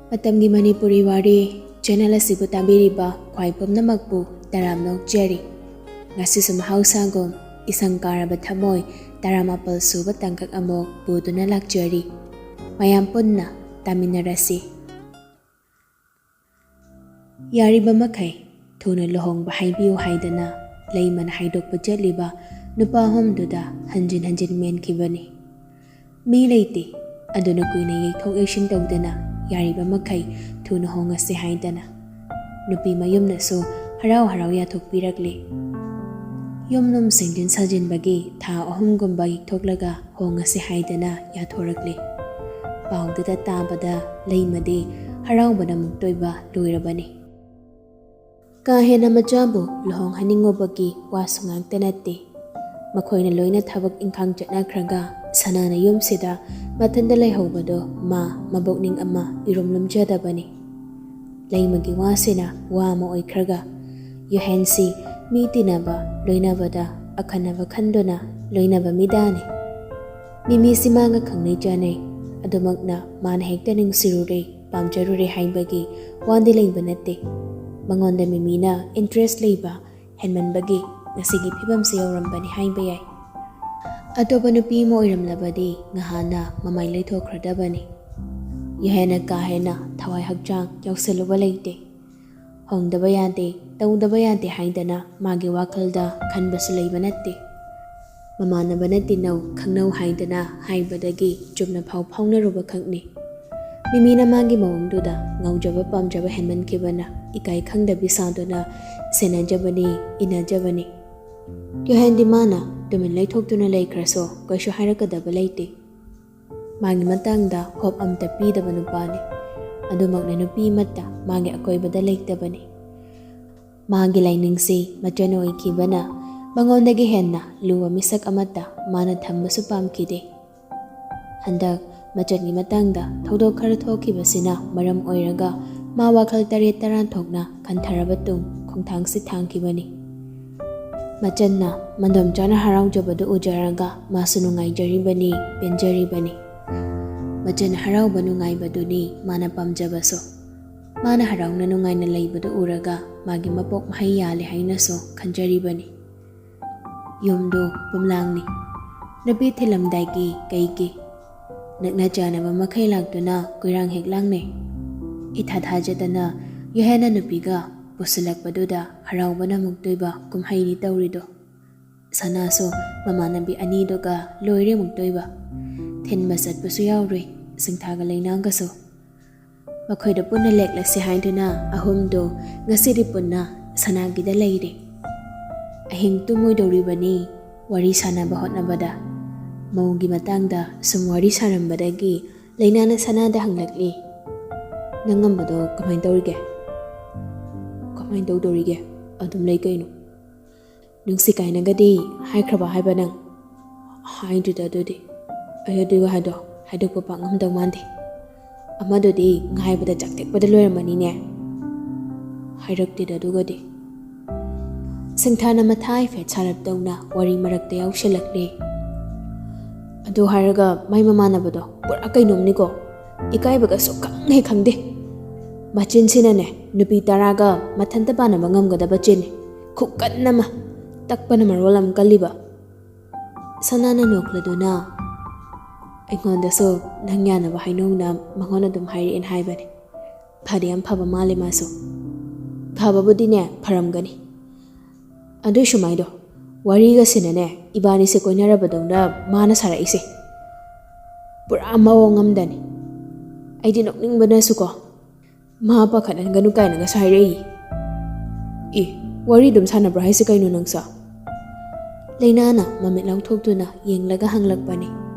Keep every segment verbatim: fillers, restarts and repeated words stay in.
ꯃꯇꯝꯒꯤ ꯃꯅꯤꯄꯨꯔꯤ ꯋꯥꯔꯤ ꯆꯦꯅꯦꯜ ꯑꯁꯤꯕꯨ ꯇꯥꯕꯤꯔꯤꯕ ꯈ꯭ꯋꯥꯏ ꯄꯨꯝꯅꯃꯛꯄꯨ ꯇꯔꯥꯝꯅ ꯑꯣꯛꯆꯔꯤ꯫ ꯉꯁꯤꯁꯨ ꯃꯍꯧꯁꯥꯒꯨꯝ ꯏꯁꯪ ꯀꯥꯔꯕ ꯊꯃꯣꯏ ꯇꯔꯥꯃꯥꯄꯜ ꯁꯨꯕ ꯇꯥꯡꯀꯛ ꯑꯃꯨꯛ ꯄꯨꯗꯨꯅ ꯂꯥꯛꯆꯔꯤ꯫ ꯃꯌꯥꯝ ꯄꯨꯟꯅ ꯇꯥꯃꯤꯟꯅꯔꯁꯤ꯫ ꯌꯥꯔꯤꯕ ꯃꯈꯩ ꯊꯨꯅ ꯂꯨꯍꯣꯡꯕ ꯍꯥꯏꯕꯤꯌꯨ ꯍꯥꯏꯗꯅ ꯂꯩꯃꯅ ꯍꯥꯏꯗꯣꯛꯄ ꯆꯠꯂꯤꯕ ꯅꯨꯄꯥ ꯑꯍꯨꯝꯗꯨꯗ ꯍꯟꯖꯤꯟ ꯍꯟꯖꯤꯟ ꯃꯦꯟꯈꯤꯕꯅꯤ꯫ ꯃꯤ ꯂꯩꯇꯦ, ꯑꯗꯨꯅ ꯀꯨꯏꯅ ꯌꯩꯊꯣꯛ ꯌꯩꯁꯤꯟ ꯇꯧꯗꯅ ꯌꯥꯔꯤꯕ ꯃꯈꯩ ꯊꯨꯅ ꯍꯣꯡꯉꯁꯤ ꯍꯥꯏꯗꯅ ꯅꯨꯄꯤ ꯃꯌꯨꯝꯅꯁꯨ ꯍꯔꯥꯎ ꯍꯔꯥꯎ ꯌꯥꯊꯣꯛꯄꯤꯔꯛꯂꯦ꯫ ꯌꯨꯝ ꯌꯨꯝ ꯁꯦꯡꯖꯤꯟ ꯁꯥꯖꯤꯟꯕꯒꯤ ꯊꯥ ꯑꯍꯨꯝꯒꯨꯝꯕ ꯌꯩꯊꯣꯛꯂꯒ ꯍꯣꯡꯉꯁꯤ ꯍꯥꯏꯗꯅ ꯌꯥꯊꯣꯔꯛꯂꯦ꯫ ꯄꯥꯎꯗꯨꯗ ꯇꯥꯕꯗ ꯂꯩꯃꯗꯤ ꯍꯔꯥꯎꯕꯅ ꯃꯨꯛꯇꯣꯏꯕ ꯂꯣꯏꯔꯕꯅꯤ꯫ ꯀꯥ ꯍꯦꯟꯅ ꯃꯆꯥꯕꯨ ꯂꯨꯍꯣꯡꯍꯟꯅꯤꯡꯉꯨꯕꯒꯤ ꯋꯥꯁꯨ ꯉꯥꯛꯇ ꯅꯠꯇꯦ꯫ ꯃꯈꯣꯏꯅ ꯂꯣꯏꯅ ꯊꯕꯛ ꯏꯪꯈꯥꯡ ꯆꯠꯅꯈ꯭ꯔꯒ ꯁꯅꯥꯅ ꯌꯨꯝꯁꯤꯗ ꯃꯊꯟꯇ ꯂꯩꯍꯧꯕꯗꯣ ꯃꯥ ꯃꯕꯣꯛꯅꯤꯡ ꯑꯃ ꯏꯔꯨꯝ ꯂꯨꯝꯖꯗꯕꯅꯤ꯫ ꯂꯩꯃꯒꯤ ꯋꯥꯁꯤꯅ ꯋꯥ ꯑꯃ ꯑꯣꯏꯈ꯭ꯔꯒ ꯌꯨꯍꯦꯟꯁꯤ ꯃꯤ ꯇꯤꯟꯅꯕ ꯂꯣꯏꯅꯕꯗ ꯑꯈꯟꯅꯕ ꯈꯟꯗꯨꯅ ꯂꯣꯏꯅꯕ ꯃꯤꯗꯥꯅꯤ꯫ ꯃꯤꯃꯤꯁꯤ ꯃꯥꯒ ꯈꯪꯅꯩ ꯆꯥꯟꯅꯩ, ꯑꯗꯨꯃꯛꯅ ꯃꯥꯅ ꯍꯦꯛꯇ ꯅꯨꯡꯁꯤꯔꯨꯔꯦ, ꯄꯥꯝꯖꯔꯨꯔꯦ ꯍꯥꯏꯕꯒꯤ ꯋꯥꯗꯤ ꯂꯩꯕ ꯅꯠꯇꯦ꯫ ꯃꯉꯣꯟꯗ ꯃꯤꯃꯤꯅ ꯏꯟꯇꯔꯦꯁ ꯂꯩꯕ ꯍꯦꯟꯃꯟꯕꯒꯤ ꯉꯁꯤꯒꯤ ꯐꯤꯕꯝꯁꯤ ꯌꯧꯔꯝꯕꯅꯤ ꯍꯥꯏꯕ ꯌꯥꯏ꯫ ꯑꯇꯣꯞꯄ ꯅꯨꯄꯤ ꯑꯃ ꯑꯣꯏꯔꯝꯂꯕꯗꯤ ꯉꯍꯥꯟꯅ ꯃꯃꯥꯏ ꯂꯩꯊꯣꯛꯈ꯭ꯔꯗꯕꯅꯤ꯫ ꯌꯨꯍꯦꯟꯅ ꯀꯥ ꯍꯦꯟꯅ ꯊꯋꯥꯏ ꯍꯛꯆꯥꯡ ꯌꯥꯎꯁꯜꯂꯨꯕ ꯂꯩꯇꯦ꯫ ꯍꯣꯡꯗꯕ ꯌꯥꯗꯦ, ꯇꯧꯗꯕ ꯌꯥꯗꯦ ꯍꯥꯏꯗꯅ ꯃꯥꯒꯤ ꯋꯥꯈꯜꯗ ꯈꯟꯕꯁꯨ ꯂꯩꯕ ꯅꯠꯇꯦ꯫ ꯃꯃꯥꯟꯅꯕꯅ ꯇꯤꯟꯅꯧ ꯈꯪꯅꯧ ꯍꯥꯏꯗꯅ ꯍꯥꯏꯕꯗꯒꯤ ꯆꯨꯝꯅ ꯐꯥꯎ ꯐꯥꯎꯅꯔꯨꯕ ꯈꯛꯅꯤ꯫ ꯃꯤꯃꯤꯅ ꯃꯥꯒꯤ ꯃꯑꯣꯡꯗꯨꯗ ꯉꯥꯎꯖꯕ ꯄꯥꯝꯖꯕ ꯍꯦꯟꯃꯟꯈꯤꯕꯅ ꯏꯀꯥꯏ ꯈꯪꯗꯕꯤ ꯁꯥꯗꯨꯅ ꯁꯦꯟꯅꯖꯕꯅꯤ, ꯏꯟꯅꯖꯕꯅꯤ꯫ ꯌꯨꯍꯦꯟꯗꯤ ꯃꯥꯅ ꯇꯨꯃꯤꯟ ꯂꯩꯊꯣꯛꯇꯨꯅ ꯂꯩꯈ꯭ꯔꯁꯨ ꯀꯩꯁꯨ ꯍꯥꯏꯔꯛꯀꯗꯕ ꯂꯩꯇꯦ꯫ ꯃꯥꯒꯤ ꯃꯇꯥꯡꯗ ꯍꯣꯞ ꯑꯝꯇ ꯄꯤꯗꯕ ꯅꯨꯄꯥꯅꯤ꯫ ꯑꯗꯨꯃꯛꯅ ꯅꯨꯄꯤ ꯑꯃꯠꯇ ꯃꯥꯒꯤ ꯑꯀꯣꯏꯕꯗ ꯂꯩꯇꯕꯅꯤ꯫ ꯃꯥꯒꯤ ꯂꯥꯏꯅꯤꯡꯁꯤ ꯃꯆꯟ ꯑꯣꯏꯈꯤꯕꯅ ꯃꯉꯣꯟꯗꯒꯤ ꯍꯦꯟꯅ ꯂꯨꯕ ꯃꯤꯁꯛ ꯑꯃꯠꯇ ꯃꯥꯅ ꯊꯝꯕꯁꯨ ꯄꯥꯝꯈꯤꯗꯦ꯫ ꯍꯟꯗꯛ ꯃꯆꯟꯒꯤ ꯃꯇꯥꯡꯗ ꯊꯧꯗꯣꯛ ꯈꯔ ꯊꯣꯛꯈꯤꯕꯁꯤꯅ ꯃꯔꯝ ꯑꯣꯏꯔꯒ ꯃꯥ ꯋꯥꯈꯜ ꯇꯔꯦꯠ ꯇꯔꯥ ꯊꯣꯛꯅ ꯈꯟꯊꯔꯕ ꯇꯨꯡ ꯈꯣꯡꯊꯥꯡꯁꯤ ꯊꯥꯡꯈꯤꯕꯅꯤ꯫ ꯃꯆꯟꯅ ꯃꯟꯗꯣꯝꯆꯥꯅ ꯍꯔꯥꯎꯖꯕꯗꯨ ꯎꯖꯔꯒ ꯃꯥꯁꯨ ꯅꯨꯡꯉꯥꯏꯖꯔꯤꯕꯅꯤ, ꯄꯦꯟꯖꯔꯤꯕꯅꯤ꯫ ꯃꯆꯟ ꯍꯔꯥꯎꯕ ꯅꯨꯡꯉꯥꯏꯕꯗꯨꯅꯤ ꯃꯥꯅ ꯄꯥꯝꯖꯕꯁꯨ꯫ ꯃꯥꯅ ꯍꯔꯥꯎꯅ ꯅꯨꯡꯉꯥꯏꯅ ꯂꯩꯕꯗꯨ ꯎꯔꯒ ꯃꯥꯒꯤ ꯃꯄꯣꯛ ꯃꯍꯩ ꯌꯥꯜꯂꯦ ꯍꯥꯏꯅꯁꯨ ꯈꯟꯖꯔꯤꯕꯅꯤ꯫ ꯌꯨꯝꯗꯨ ꯄꯨꯝꯂꯥꯡꯅꯤ꯫ ꯅꯨꯄꯤ ꯊꯤꯜꯂꯝꯗꯥꯏꯒꯤ ꯀꯩꯒꯤ ꯅꯛꯅ ꯆꯥꯅꯕ ꯃꯈꯩ ꯂꯥꯛꯇꯨꯅ ꯀꯣꯏꯔꯥꯡ ꯍꯦꯛ ꯂꯥꯡꯅꯩ꯫ ꯏꯊꯥ ꯊꯥꯖꯗꯅ ꯌꯨꯍꯦꯟꯅ ꯅꯨꯄꯤꯒ ꯄꯨꯁꯤꯜꯂꯛꯄꯗꯨꯗ ꯍꯔꯥꯎꯕꯅ ꯃꯨꯛꯇꯣꯏꯕ ꯀꯨꯝꯍꯩꯅꯤ ꯇꯧꯔꯤꯗꯣ꯫ ꯁꯅꯥꯁꯨ ꯃꯃꯥꯟꯅꯕꯤ ꯑꯅꯤꯗꯨꯒ ꯂꯣꯏꯔꯦ ꯃꯨꯛꯇꯣꯏꯕ꯫ ꯊꯤꯟꯕ ꯆꯠꯄꯁꯨ ꯌꯥꯎꯔꯨꯏ, ꯁꯤꯡꯊꯥꯒ ꯂꯩꯅꯥꯒꯁꯨ꯫ ꯃꯈꯣꯏꯗ ꯄꯨꯟꯅ ꯂꯦꯛꯂꯁꯤ ꯍꯥꯏꯗꯨꯅ ꯑꯍꯨꯝꯗꯨ ꯉꯁꯤꯗꯤ ꯄꯨꯟꯅ ꯁꯅꯥꯒꯤꯗ ꯂꯩꯔꯦ꯫ ꯑꯍꯤꯡ ꯇꯨꯝꯃꯣꯏꯗꯧꯔꯤꯕꯅꯤ ꯋꯥꯔꯤ ꯁꯥꯟꯅꯕ ꯍꯣꯠꯅꯕꯗ꯫ ꯃꯧꯒꯤ ꯃꯇꯥꯡꯗ ꯁꯨꯝ ꯋꯥꯔꯤ ꯁꯥꯔꯝꯕꯗꯒꯤ ꯂꯩꯅꯥꯅ ꯁꯅꯥꯗ ꯍꯪꯂꯛꯂꯤ, "ꯅꯪ ꯉꯝꯕꯗꯣ ꯀꯃꯥꯏꯅ ꯇꯧꯔꯤꯒꯦ?" "ꯀꯃꯥꯏꯅ ꯇꯧꯗꯧꯔꯤꯒꯦ? ꯑꯗꯨꯝ ꯂꯩ ꯀꯩꯅꯣ?" "ꯅꯨꯡꯁꯤ ꯀꯥꯏꯅꯒꯗꯤ ꯍꯥꯏꯈ꯭ꯔꯕ ꯍꯥꯏꯕ ꯅꯪ?" "ꯍꯥꯏꯗ꯭ꯔꯤꯗ ꯑꯗꯨꯗꯤ꯫ ꯑꯩ ꯑꯗꯨꯒꯤ ꯋꯥꯍꯩꯗꯣ ꯍꯥꯏꯗꯣꯛꯄ ꯄꯥꯛ ꯉꯝꯗꯧ ꯃꯥꯟꯗꯦ꯫ ꯑꯃꯗꯨꯗꯤ ꯉꯥꯏꯕꯗ ꯆꯥꯛꯊꯦꯛꯄꯗ ꯂꯣꯏꯔꯝꯃꯅꯤꯅꯦ꯫" "ꯍꯥꯏꯔꯛꯇꯦꯗ ꯑꯗꯨꯒꯗꯤ꯫" ꯁꯤꯡꯊꯥꯅ ꯃꯊꯥ ꯍꯥꯏꯐꯦꯠ ꯁꯥꯔꯞ ꯇꯧꯅ ꯋꯥꯔꯤ ꯃꯔꯛꯇ ꯌꯥꯎꯁꯤꯜꯂꯛꯂꯦ꯫ "ꯑꯗꯨ ꯍꯥꯏꯔꯒ ꯃꯥꯏ ꯃꯃꯥꯟꯅꯕꯗꯣ ꯄꯨꯔꯥ ꯀꯩꯅꯣꯝꯅꯤꯀꯣ꯫ ꯏꯀꯥꯏꯕꯒ ꯁꯨꯛꯈꯪ ꯍꯦꯛ ꯈꯪꯗꯦ꯫ ꯃꯆꯤꯟꯁꯤꯅꯅꯦ ꯅꯨꯄꯤ ꯇꯔꯥꯒ ꯃꯊꯟꯇ ꯄꯥꯟꯅꯕ ꯉꯝꯒꯗꯕ ꯆꯤꯟꯅꯤ꯫ ꯈꯨꯀꯟ ꯑꯃ꯫ ꯇꯛꯄꯅ ꯃꯔꯣꯜ ꯑꯃ ꯀꯜꯂꯤꯕ꯫" ꯁꯅꯥꯅ ꯅꯣꯛꯂꯗꯨꯅ, "ꯑꯩꯉꯣꯟꯗꯁꯨ ꯅꯪ ꯌꯥꯅꯕ ꯍꯥꯏꯅꯧꯅ ꯃꯉꯣꯟꯗ ꯑꯗꯨꯝ ꯍꯥꯏꯔꯛꯑꯦꯅ ꯍꯥꯏꯕꯅꯦ꯫ ꯐꯗꯤ ꯌꯥꯝ ꯐꯕ ꯃꯥꯜꯂꯦ ꯃꯥꯁꯨ꯫" "ꯐꯕꯕꯨꯗꯤꯅꯦ ꯐꯔꯝꯒꯅꯤ꯫ ꯑꯗꯨꯏꯁꯨ ꯃꯥꯏꯗꯣ ꯋꯥꯔꯤꯒꯁꯤꯅꯅꯦ ꯏꯕꯥꯅꯤꯁꯦ ꯀꯣꯏꯅꯔꯕꯗꯧꯅ ꯃꯥꯅ ꯁꯥꯔꯛꯏꯁꯦ꯫ ꯄꯨꯔꯥ ꯃꯑꯣꯡ ꯑꯃꯗꯅꯤ꯫ ꯑꯩꯗꯤ ꯅꯣꯛꯅꯤꯡꯕꯅꯁꯨꯀꯣ꯫ ꯃꯥ ꯄꯥꯈꯠꯍꯟꯒꯅꯨ ꯀꯥꯏꯅꯒꯁꯨ ꯍꯥꯏꯔꯛꯏ꯫ ꯑꯦ, ꯋꯥꯔꯤ ꯑꯗꯨꯝ ꯁꯥꯟꯅꯕ꯭ꯔꯥ ꯍꯥꯏꯁꯦ ꯀꯩꯅꯣ ꯅꯪꯁꯨ?" ꯂꯩꯅꯥꯅ ꯃꯃꯤꯠ ꯂꯥꯎꯊꯣꯛꯇꯨꯅ ꯌꯦꯡꯂꯒ ꯍꯪꯂꯛꯄꯅꯤ꯫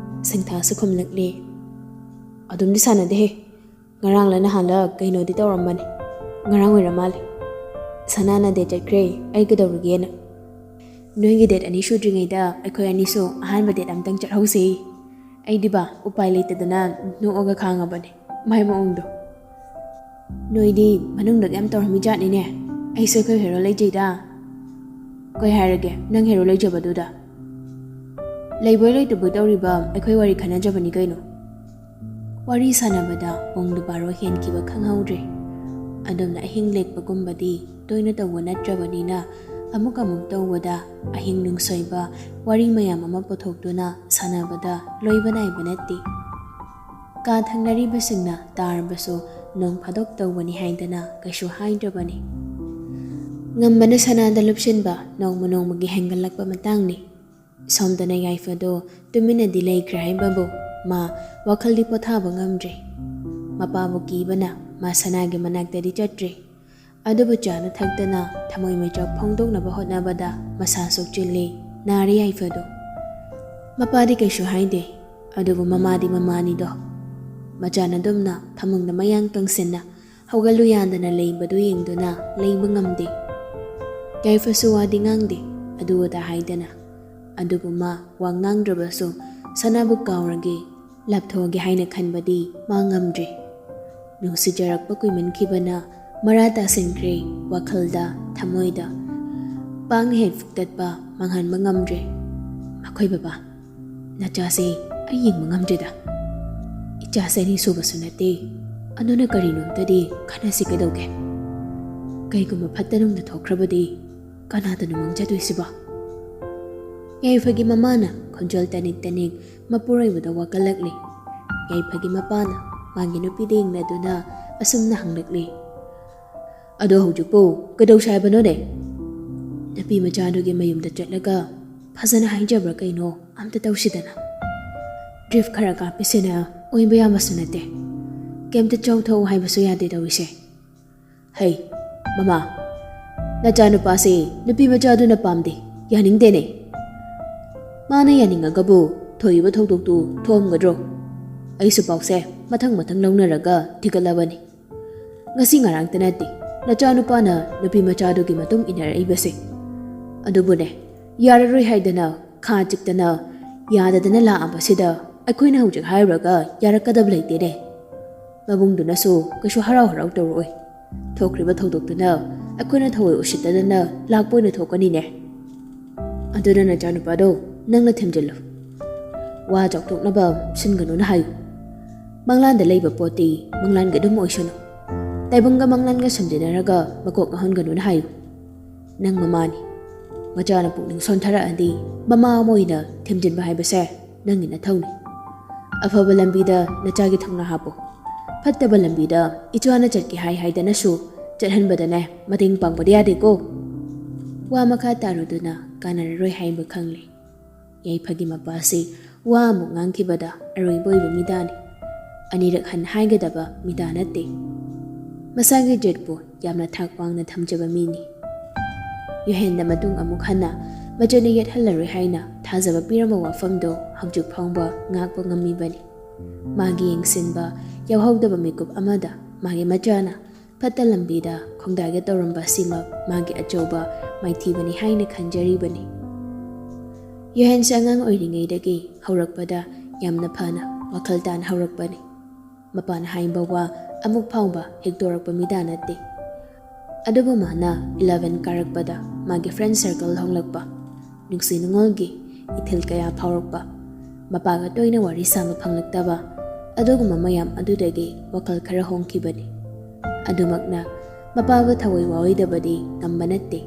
ꯁꯤꯡꯊꯥꯁꯨ ꯈꯨꯝꯂꯛꯂꯦ꯫ "ꯑꯗꯨꯝꯗꯤ ꯁꯥꯟꯅꯗꯦꯍꯦ꯫ ꯉꯔꯥꯡꯂ ꯅꯍꯥꯟꯂ ꯀꯩꯅꯣꯗꯤ ꯇꯧꯔꯝꯕꯅꯤ꯫ ꯉꯔꯥꯡ ꯑꯣꯏꯔ ꯃꯥꯜꯂꯦ꯫ ꯁꯅꯥꯅ ꯗꯦꯠ ꯆꯠꯈ꯭ꯔꯦ, ꯑꯩ ꯀꯩꯗꯧꯔꯒꯦꯅ꯫ ꯅꯣꯏꯒꯤ ꯗꯦꯠ ꯑꯅꯤ ꯁꯨꯗ꯭ꯔꯤꯉꯩꯗ ꯑꯩꯈꯣꯏ ꯑꯅꯤꯁꯨ ꯑꯍꯥꯟꯕ ꯗꯦꯠ ꯑꯝꯇꯪ ꯆꯠꯍꯧꯁꯦ꯫" ꯑꯩꯗꯤꯕ ꯎꯄꯥꯏ ꯂꯩꯇꯗꯅ ꯅꯣꯛꯑꯒ ꯈꯥꯡꯉꯕꯅꯦ꯫ ꯃꯥꯏ ꯃꯑꯣꯡꯗꯣ꯫ "ꯅꯣꯏꯗꯤ ꯃꯅꯨꯡꯗꯒ ꯌꯥꯝ ꯇꯧꯔꯝꯃꯤ ꯖꯥꯠꯅꯤꯅꯦ꯫ ꯑꯩꯁꯨ ꯑꯩꯈꯣꯏ ꯍꯦꯔꯣ ꯂꯩꯖꯩꯗ꯫" "ꯀꯩ ꯍꯥꯏꯔꯒꯦ ꯅꯪ ꯍꯦꯔꯣ ꯂꯩꯖꯕꯗꯨꯗ?" "ꯂꯩꯕꯣꯏ ꯂꯩꯇꯕꯣꯏ ꯇꯧꯔꯤꯕ ꯑꯩꯈꯣꯏ ꯋꯥꯔꯤ ꯈꯟꯅꯖꯕꯅꯤ ꯀꯩꯅꯣ꯫" ꯋꯥꯔꯤ ꯁꯥꯟꯅꯕꯗ ꯄꯨꯡꯗꯨ ꯕꯥꯔꯣ ꯍꯦꯟꯈꯤꯕ ꯈꯪꯍꯧꯗ꯭ꯔꯦ꯫ ꯑꯗꯨꯝꯅ ꯑꯍꯤꯡ ꯂꯦꯛꯄꯒꯨꯝꯕꯗꯤ ꯇꯣꯏꯅ ꯇꯧꯕ ꯅꯠꯇ꯭ꯔꯕꯅꯤꯅ, ꯑꯃꯨꯛ ꯑꯃꯨꯛ ꯇꯧꯕꯗ ꯑꯍꯤꯡ ꯅꯨꯡꯁꯣꯏꯕ ꯋꯥꯔꯤ ꯃꯌꯥꯝ ꯑꯃ ꯄꯨꯊꯣꯛꯇꯨꯅ ꯁꯥꯟꯅꯕꯗ ꯂꯣꯏꯕ ꯅꯥꯏꯕ ꯅꯠꯇꯦ꯫ ꯀꯥ ꯊꯪꯅꯔꯤꯕꯁꯤꯡꯅ ꯇꯥꯔꯕꯁꯨ ꯅꯣꯡ ꯐꯥꯗꯣꯛ ꯇꯧꯕꯅꯤ ꯍꯥꯏꯗꯅ ꯀꯩꯁꯨ ꯍꯥꯏꯗ꯭ꯔꯕꯅꯤ꯫ ꯉꯝꯕꯅ ꯁꯅꯥꯗ ꯂꯨꯞꯁꯤꯟꯕ ꯅꯣꯡꯃ ꯅꯣꯡꯃꯒꯤ ꯍꯦꯟꯒꯠꯂꯛꯄ ꯃꯇꯥꯡꯅꯤ꯫ ꯁꯣꯝꯗꯅ ꯌꯥꯏꯐꯗꯣ ꯇꯨꯃꯤꯟꯅꯗꯤ ꯂꯩꯈ꯭ꯔꯦ ꯍꯥꯏꯕꯕꯨ ꯃꯥ ꯋꯥꯈꯜꯗꯤ ꯄꯣꯊꯥꯕ ꯉꯝꯗ꯭ꯔꯦ꯫ ꯃꯄꯥꯕꯨ ꯀꯤꯕꯅ ꯃꯥ ꯁꯅꯥꯒꯤ ꯃꯅꯥꯛꯇꯗꯤ ꯆꯠꯇ꯭ꯔꯦ꯫ ꯑꯗꯨꯕꯨ ꯆꯥꯅ ꯊꯛꯇꯅ ꯊꯃꯣꯏ ꯃꯩꯆꯥꯛ ꯐꯣꯡꯗꯣꯛꯅꯕ ꯍꯣꯠꯅꯕꯗ ꯃꯁꯥ ꯁꯣꯛꯆꯤꯜꯂꯤ, ꯅꯥꯔꯦ ꯌꯥꯏꯐꯗꯣ꯫ ꯃꯄꯥꯗꯤ ꯀꯩꯁꯨ ꯍꯥꯏꯗꯦ, ꯑꯗꯨꯕꯨ ꯃꯃꯥꯗꯤ ꯃꯃꯥꯅꯤꯗꯣ꯫ ꯃꯆꯥꯅ ꯑꯗꯨꯝꯅ ꯐꯃꯨꯡꯗ ꯃꯌꯥꯡ ꯀꯪꯁꯤꯟꯅ ꯍꯧꯒꯠꯂꯨ ꯌꯥꯗꯅ ꯂꯩꯕꯗꯨ ꯌꯦꯡꯗꯨꯅ ꯂꯩꯕ ꯉꯝꯗꯦ꯫ ꯌꯥꯏꯐꯁꯨ ꯋꯥꯗꯤ ꯉꯥꯡꯗꯦ, ꯑꯗꯨ ꯑꯗꯥ ꯍꯥꯏꯗꯅ꯫ ꯑꯗꯨꯕꯨ ꯃꯥ ꯋꯥ ꯉꯥꯡꯗ꯭ꯔꯕꯁꯨ ꯁꯅꯥꯕꯨ ꯀꯥꯎꯔꯒꯦ, ꯂꯥꯞꯊꯣꯛꯑꯒꯦ ꯍꯥꯏꯅ ꯈꯟꯕꯗꯤ ꯃꯥ ꯉꯝꯗ꯭ꯔꯦ꯫ ꯅꯨꯡꯁꯤꯖꯔꯛꯄ ꯀꯨꯏꯃꯟꯈꯤꯕꯅ ꯃꯔꯥ ꯇꯥꯁꯤꯟꯈ꯭ꯔꯦ ꯋꯥꯈꯜꯗ, ꯊꯃꯣꯏꯗ꯫ ꯄꯥꯡꯅ ꯍꯦꯛ ꯐꯨꯛꯇꯠꯄ ꯃꯥꯡꯍꯟꯕ ꯉꯝꯗ꯭ꯔꯦ꯫ "ꯃꯈꯣꯏ ꯕꯕꯥ, ꯅꯆꯥꯁꯦ ꯑꯩ ꯌꯦꯡꯕ ꯉꯝꯗ꯭ꯔꯦꯗ꯫ ꯏꯆꯥꯁꯦ ꯑꯅꯤ ꯁꯨꯕꯁꯨ ꯅꯠꯇꯦ꯫ ꯑꯗꯨꯅ ꯀꯔꯤꯅꯣꯝꯇꯗꯤ ꯈꯟꯅꯁꯤ ꯀꯩꯗꯧꯒꯦ? ꯀꯩꯒꯨꯝꯕ ꯐꯠꯇ ꯅꯨꯡꯗ ꯊꯣꯛꯈ꯭ꯔꯕꯗꯤ ꯀꯅꯥꯗꯅꯣ ꯃꯥꯡꯖꯗꯣꯏꯁꯤꯕꯣ?" ꯌꯥꯏꯐꯒꯤ ꯃꯃꯥꯅ ꯈꯣꯟꯖꯦꯜ ꯇꯅꯤꯛ ꯇꯅꯤꯛ ꯃꯄꯨꯔꯣꯏꯕꯗ ꯋꯥꯀꯠꯂꯛꯂꯤ꯫ ꯌꯥꯏꯐꯒꯤ ꯃꯄꯥꯅ ꯃꯥꯒꯤ ꯅꯨꯄꯤꯗ ꯌꯦꯡꯅꯗꯨꯅ ꯑꯁꯨꯝꯅ ꯍꯪꯂꯛꯂꯤ, "ꯑꯗꯣ ꯍꯧꯖꯤꯛꯄꯨ ꯀꯩꯗꯧꯁꯦ ꯍꯥꯏꯕꯅꯣꯅꯦ? ꯅꯨꯄꯤ ꯃꯆꯥꯗꯨꯒꯤ ꯃꯌꯨꯝꯗ ꯆꯠꯂꯒ ꯐꯖꯅ ꯍꯥꯏꯖꯕ꯭ꯔꯥ ꯀꯩꯅꯣ ꯑꯝꯇ ꯇꯧꯁꯤꯗꯅ꯫ ꯗ꯭ꯔꯤꯞ ꯈꯔ ꯀꯥꯞꯄꯤꯁꯤꯅ ꯑꯣꯏꯕ ꯌꯥꯕꯁꯨ ꯅꯠꯇꯦ꯫ ꯀꯩꯝꯇ ꯆꯥꯎꯊꯣꯛꯎ ꯍꯥꯏꯕꯁꯨ ꯌꯥꯗꯦ ꯇꯧꯔꯤꯁꯦ꯫ ꯍꯩ, ꯃꯃꯥ, ꯅꯆꯥꯅꯨꯄꯥꯁꯦ ꯅꯨꯄꯤ ꯃꯆꯥꯗꯨꯅ ꯄꯥꯝꯗꯦ, ꯌꯥꯅꯤꯡꯗꯦꯅꯦ꯫ ꯃꯥꯅ ꯌꯥꯅꯤꯡꯉꯒꯕꯨ ꯊꯣꯛꯏꯕ ꯊꯧꯗꯣꯛꯇꯨ ꯊꯣꯛꯑꯝꯒꯗ꯭ꯔꯣ? ꯑꯩꯁꯨ ꯄꯥꯎꯁꯦ ꯃꯊꯪ ꯃꯊꯪ ꯂꯧꯅꯔꯒ ꯊꯤꯒꯠꯂꯕꯅꯤ꯫ ꯉꯁꯤ ꯉꯔꯥꯡꯇ ꯅꯠꯇꯦ ꯅꯆꯥꯅꯨꯄꯥꯅ ꯅꯨꯄꯤ ꯃꯆꯥꯗꯨꯒꯤ ꯃꯇꯨꯡ ꯏꯟꯅꯔꯛꯏꯕꯁꯦ꯫ ꯑꯗꯨꯕꯨꯅꯦ, ꯌꯥꯔꯔꯣꯏ ꯍꯥꯏꯗꯅ ꯈꯥ ꯆꯤꯛꯇꯅ ꯌꯥꯗꯗꯅ ꯂꯥꯛꯑꯕꯁꯤꯗ ꯑꯩꯈꯣꯏꯅ ꯍꯧꯖꯤꯛ ꯍꯥꯏꯔꯨꯔꯒ ꯌꯥꯔꯛꯀꯗꯕ ꯂꯩꯇꯦꯅꯦ꯫ ꯃꯕꯨꯡꯗꯨꯅꯁꯨ ꯀꯩꯁꯨ ꯍꯔꯥꯎ ꯍꯔꯥꯎ ꯇꯧꯔꯛꯑꯣꯏ꯫ ꯊꯣꯛꯈ꯭ꯔꯤꯕ ꯊꯧꯗꯣꯛꯇꯨꯅ ꯑꯩꯈꯣꯏꯅ ꯊꯑꯣꯏ ꯎꯁꯤꯠꯇꯗꯅ ꯂꯥꯛꯄ ꯑꯣꯏꯅ ꯊꯣꯛꯀꯅꯤꯅꯦ꯫ ꯑꯗꯨꯅ ꯅꯆꯥꯅꯨꯄꯥꯗꯣ ꯅꯪꯅ ꯊꯦꯝꯖꯤꯜꯂꯨ꯫ ꯋꯥ ꯆꯥꯎꯊꯣꯛꯅꯕ ꯁꯤꯟꯒꯅꯨꯅ ꯍꯥꯏꯌꯨ꯫ ꯃꯪꯂꯥꯟꯗ ꯂꯩꯕ ꯄꯣꯠꯇꯤ ꯃꯪꯂꯥꯟꯒꯤ ꯑꯗꯨꯝ ꯑꯣꯏꯁꯅꯨ꯫ ꯇꯥꯏꯕꯪꯒ ꯃꯪꯂꯥꯟꯒ ꯁꯝꯖꯤꯟꯅꯔꯒ ꯃꯀꯣꯛ ꯉꯥꯎꯍꯟꯒꯅꯨꯅ ꯍꯥꯏꯌꯨ꯫ ꯅꯪ ꯃꯃꯥꯅꯤ꯫ ꯃꯆꯥꯅ ꯄꯨꯛꯅꯤꯡ ꯁꯣꯟꯊꯔꯛꯑꯗꯤ ꯃꯃꯥ ꯑꯃ ꯑꯣꯏꯅ ꯊꯦꯝꯖꯤꯟꯕ ꯍꯥꯏꯕꯁꯦ ꯅꯪꯒꯤ ꯅꯊꯧꯅꯤ꯫ ꯑꯐꯕ ꯂꯝꯕꯤꯗ ꯅꯆꯥꯒꯤ ꯊꯧꯅꯥ ꯍꯥꯞꯄꯨ꯫ ꯐꯠꯇꯕ ꯂꯝꯕꯤꯗ ꯏꯆꯥꯅ ꯆꯠꯀꯦ ꯍꯥꯏ ꯍꯥꯏꯗꯅꯁꯨ ꯆꯠꯍꯟꯕꯗꯅꯦ ꯃꯇꯦꯡ ꯄꯥꯡꯕꯗꯤ ꯌꯥꯗꯦꯀꯣ꯫ ꯋꯥ ꯃꯈꯥ ꯇꯥꯔꯨꯗꯨꯅ ꯀꯥꯟꯅꯔꯔꯣꯏ ꯍꯥꯏꯕ ꯈꯪꯂꯦ꯫ ꯌꯥꯏꯐꯒꯤ ꯃꯄꯥꯁꯤ ꯋꯥ ꯑꯃꯨꯛ ꯉꯥꯡꯈꯤꯕꯗ ꯑꯔꯣꯏꯕ ꯑꯣꯏꯕ ꯃꯤꯗꯥꯅꯤ꯫ ꯑꯅꯤꯔꯛ ꯍꯟꯅ ꯍꯥꯏꯒꯗꯕ ꯃꯤꯗꯥ ꯅꯠꯇꯦ꯫ ꯃꯁꯥꯒꯤ ꯖꯦꯠꯄꯨ ꯌꯥꯝꯅ ꯊꯥꯛ ꯋꯥꯡꯅ ꯊꯝꯖꯕ ꯃꯤꯅꯤ꯫ ꯌꯨꯍꯦꯟꯗ ꯃꯇꯨꯡ ꯑꯃꯨꯛ ꯍꯟꯅ ꯃꯆꯟꯅ ꯌꯦꯠꯍꯜꯂꯔꯣꯏ ꯍꯥꯏꯅ ꯊꯥꯖꯕ ꯄꯤꯔꯝꯕ ꯋꯥꯐꯝꯗꯣ ꯍꯧꯖꯤꯛ ꯐꯥꯎꯕ ꯉꯥꯛꯄ ꯉꯝꯃꯤꯕꯅꯤ꯫ ꯃꯥꯒꯤ ꯌꯦꯡꯁꯤꯟꯕ ꯌꯥꯎꯍꯧꯗꯕ ꯃꯤꯀꯨꯞ ꯑꯃꯗ ꯃꯥꯒꯤ ꯃꯆꯥꯅ ꯐꯠꯇ ꯂꯝꯕꯤꯗ ꯈꯣꯡꯗꯥꯒꯦ ꯇꯧꯔꯝꯕ ꯑꯁꯤꯃꯛ ꯃꯥꯒꯤ ꯑꯆꯧꯕ ꯃꯥꯏꯊꯤꯕꯅꯤ ꯍꯥꯏꯅ ꯈꯟꯖꯔꯤꯕꯅꯤ꯫ ꯌꯨꯍꯦꯟꯁꯦ ꯑꯉꯥꯡ ꯑꯣꯏꯔꯤꯉꯩꯗꯒꯤ ꯍꯧꯔꯛꯄꯗ ꯌꯥꯝꯅ ꯐꯅ ꯋꯥꯈꯜ ꯇꯥꯅ ꯍꯧꯔꯛꯄꯅꯤ꯫ ꯃꯄꯥꯅ ꯍꯥꯏꯕ ꯋꯥ ꯑꯃꯨꯛ ꯐꯥꯎꯕ ꯍꯤꯛꯇꯣꯔꯛꯄ ꯃꯤꯗꯥ ꯅꯠꯇꯦ꯫ ꯑꯗꯨꯕꯨ ꯃꯥꯅ ꯏꯂꯚꯦꯟ ꯀꯥꯔꯛꯄꯗ ꯃꯥꯒꯤ ꯐ꯭ꯔꯦꯟ ꯁꯔꯀꯜ ꯍꯣꯡꯂꯛꯄ, ꯅꯨꯡꯁꯤ ꯅꯨꯡꯉꯣꯜꯒꯤ ꯏꯊꯤꯜ ꯀꯌꯥ ꯐꯥꯎꯔꯛꯄ, ꯃꯄꯥꯒ ꯇꯣꯏꯅ ꯋꯥꯔꯤ ꯁꯥꯕ ꯐꯪꯂꯛꯇꯕ, ꯑꯗꯨꯒꯨꯝꯕ ꯃꯌꯥꯝ ꯑꯗꯨꯗꯒꯤ ꯋꯥꯈꯜ ꯈꯔ ꯍꯣꯡꯈꯤꯕꯅꯤ꯫ ꯑꯗꯨꯃꯛꯅ ꯃꯄꯥꯕꯨ ꯊꯋꯥꯏ ꯋꯥꯔꯣꯏꯗꯕꯗꯤ ꯉꯝꯕ ꯅꯠꯇꯦ꯫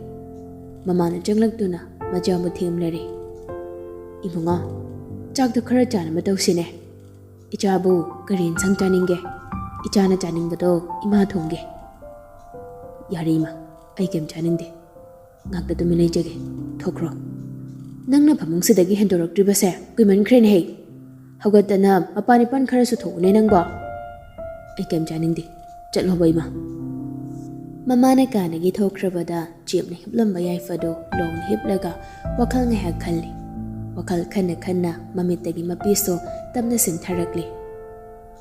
ꯃꯃꯥꯅ ꯆꯪꯂꯛꯇꯨꯅ ꯃꯆꯥꯕꯨ ꯊꯦꯝꯂꯔꯦ꯫ "ꯏꯕꯨꯡꯉꯣ, ꯆꯥꯛꯇꯨ ꯈꯔ ꯆꯥꯅꯕ ꯇꯧꯁꯤꯅꯦ꯫ ꯏꯆꯥꯕꯨ ꯀꯔꯤ ꯏꯟꯁꯥꯡ ꯆꯥꯅꯤꯡꯒꯦ? ꯏꯆꯥꯅ ꯆꯥꯅꯤꯡꯕꯗꯣ ꯏꯃꯥ ꯊꯣꯡꯒꯦ꯫" "ꯌꯥꯔꯦ ꯏꯃꯥ, ꯑꯩ ꯀꯩꯝ ꯆꯥꯅꯤꯡꯗꯦ꯫ ꯉꯥꯛꯇ ꯇꯨꯃꯤꯟ ꯂꯩꯖꯒꯦ꯫ ꯊꯣꯛꯈ꯭ꯔꯣ꯫ ꯅꯪꯅ ꯐꯃꯨꯡꯁꯤꯗꯒꯤ ꯍꯦꯟꯗꯣꯔꯛꯇ꯭ꯔꯤꯕꯁꯦ ꯀꯨꯏꯃꯟꯈ꯭ꯔꯦꯅꯦꯍꯦ꯫ ꯍꯧꯒꯠꯇꯅ ꯃꯄꯥꯟ ꯏꯄꯥꯟ ꯈꯔꯁꯨ ꯊꯣꯛꯎꯅꯦ ꯅꯪꯕꯣ꯫" "ꯑꯩ ꯀꯩꯝ ꯆꯥꯅꯤꯡꯗꯦ꯫ ꯆꯠꯂꯣꯕ ꯏꯃꯥ꯫" ꯃꯃꯥꯅ ꯀꯥꯗꯒꯤ ꯊꯣꯛꯈ꯭ꯔꯕꯗ ꯆꯦꯞꯅ ꯍꯤꯞꯂꯝꯕ ꯌꯥꯏꯐꯗꯨ ꯂꯣꯡꯅ ꯍꯤꯞꯂꯒ ꯋꯥꯈꯜ ꯉꯥꯏꯍꯥꯛ ꯈꯜꯂꯤ꯫ ꯋꯥꯈꯜ ꯈꯟꯅ ꯈꯟꯅ ꯃꯃꯤꯠꯇꯒꯤ ꯃꯄꯤꯁꯨ ꯇꯞꯅ ꯁꯤꯟꯊꯔꯛꯂꯤ꯫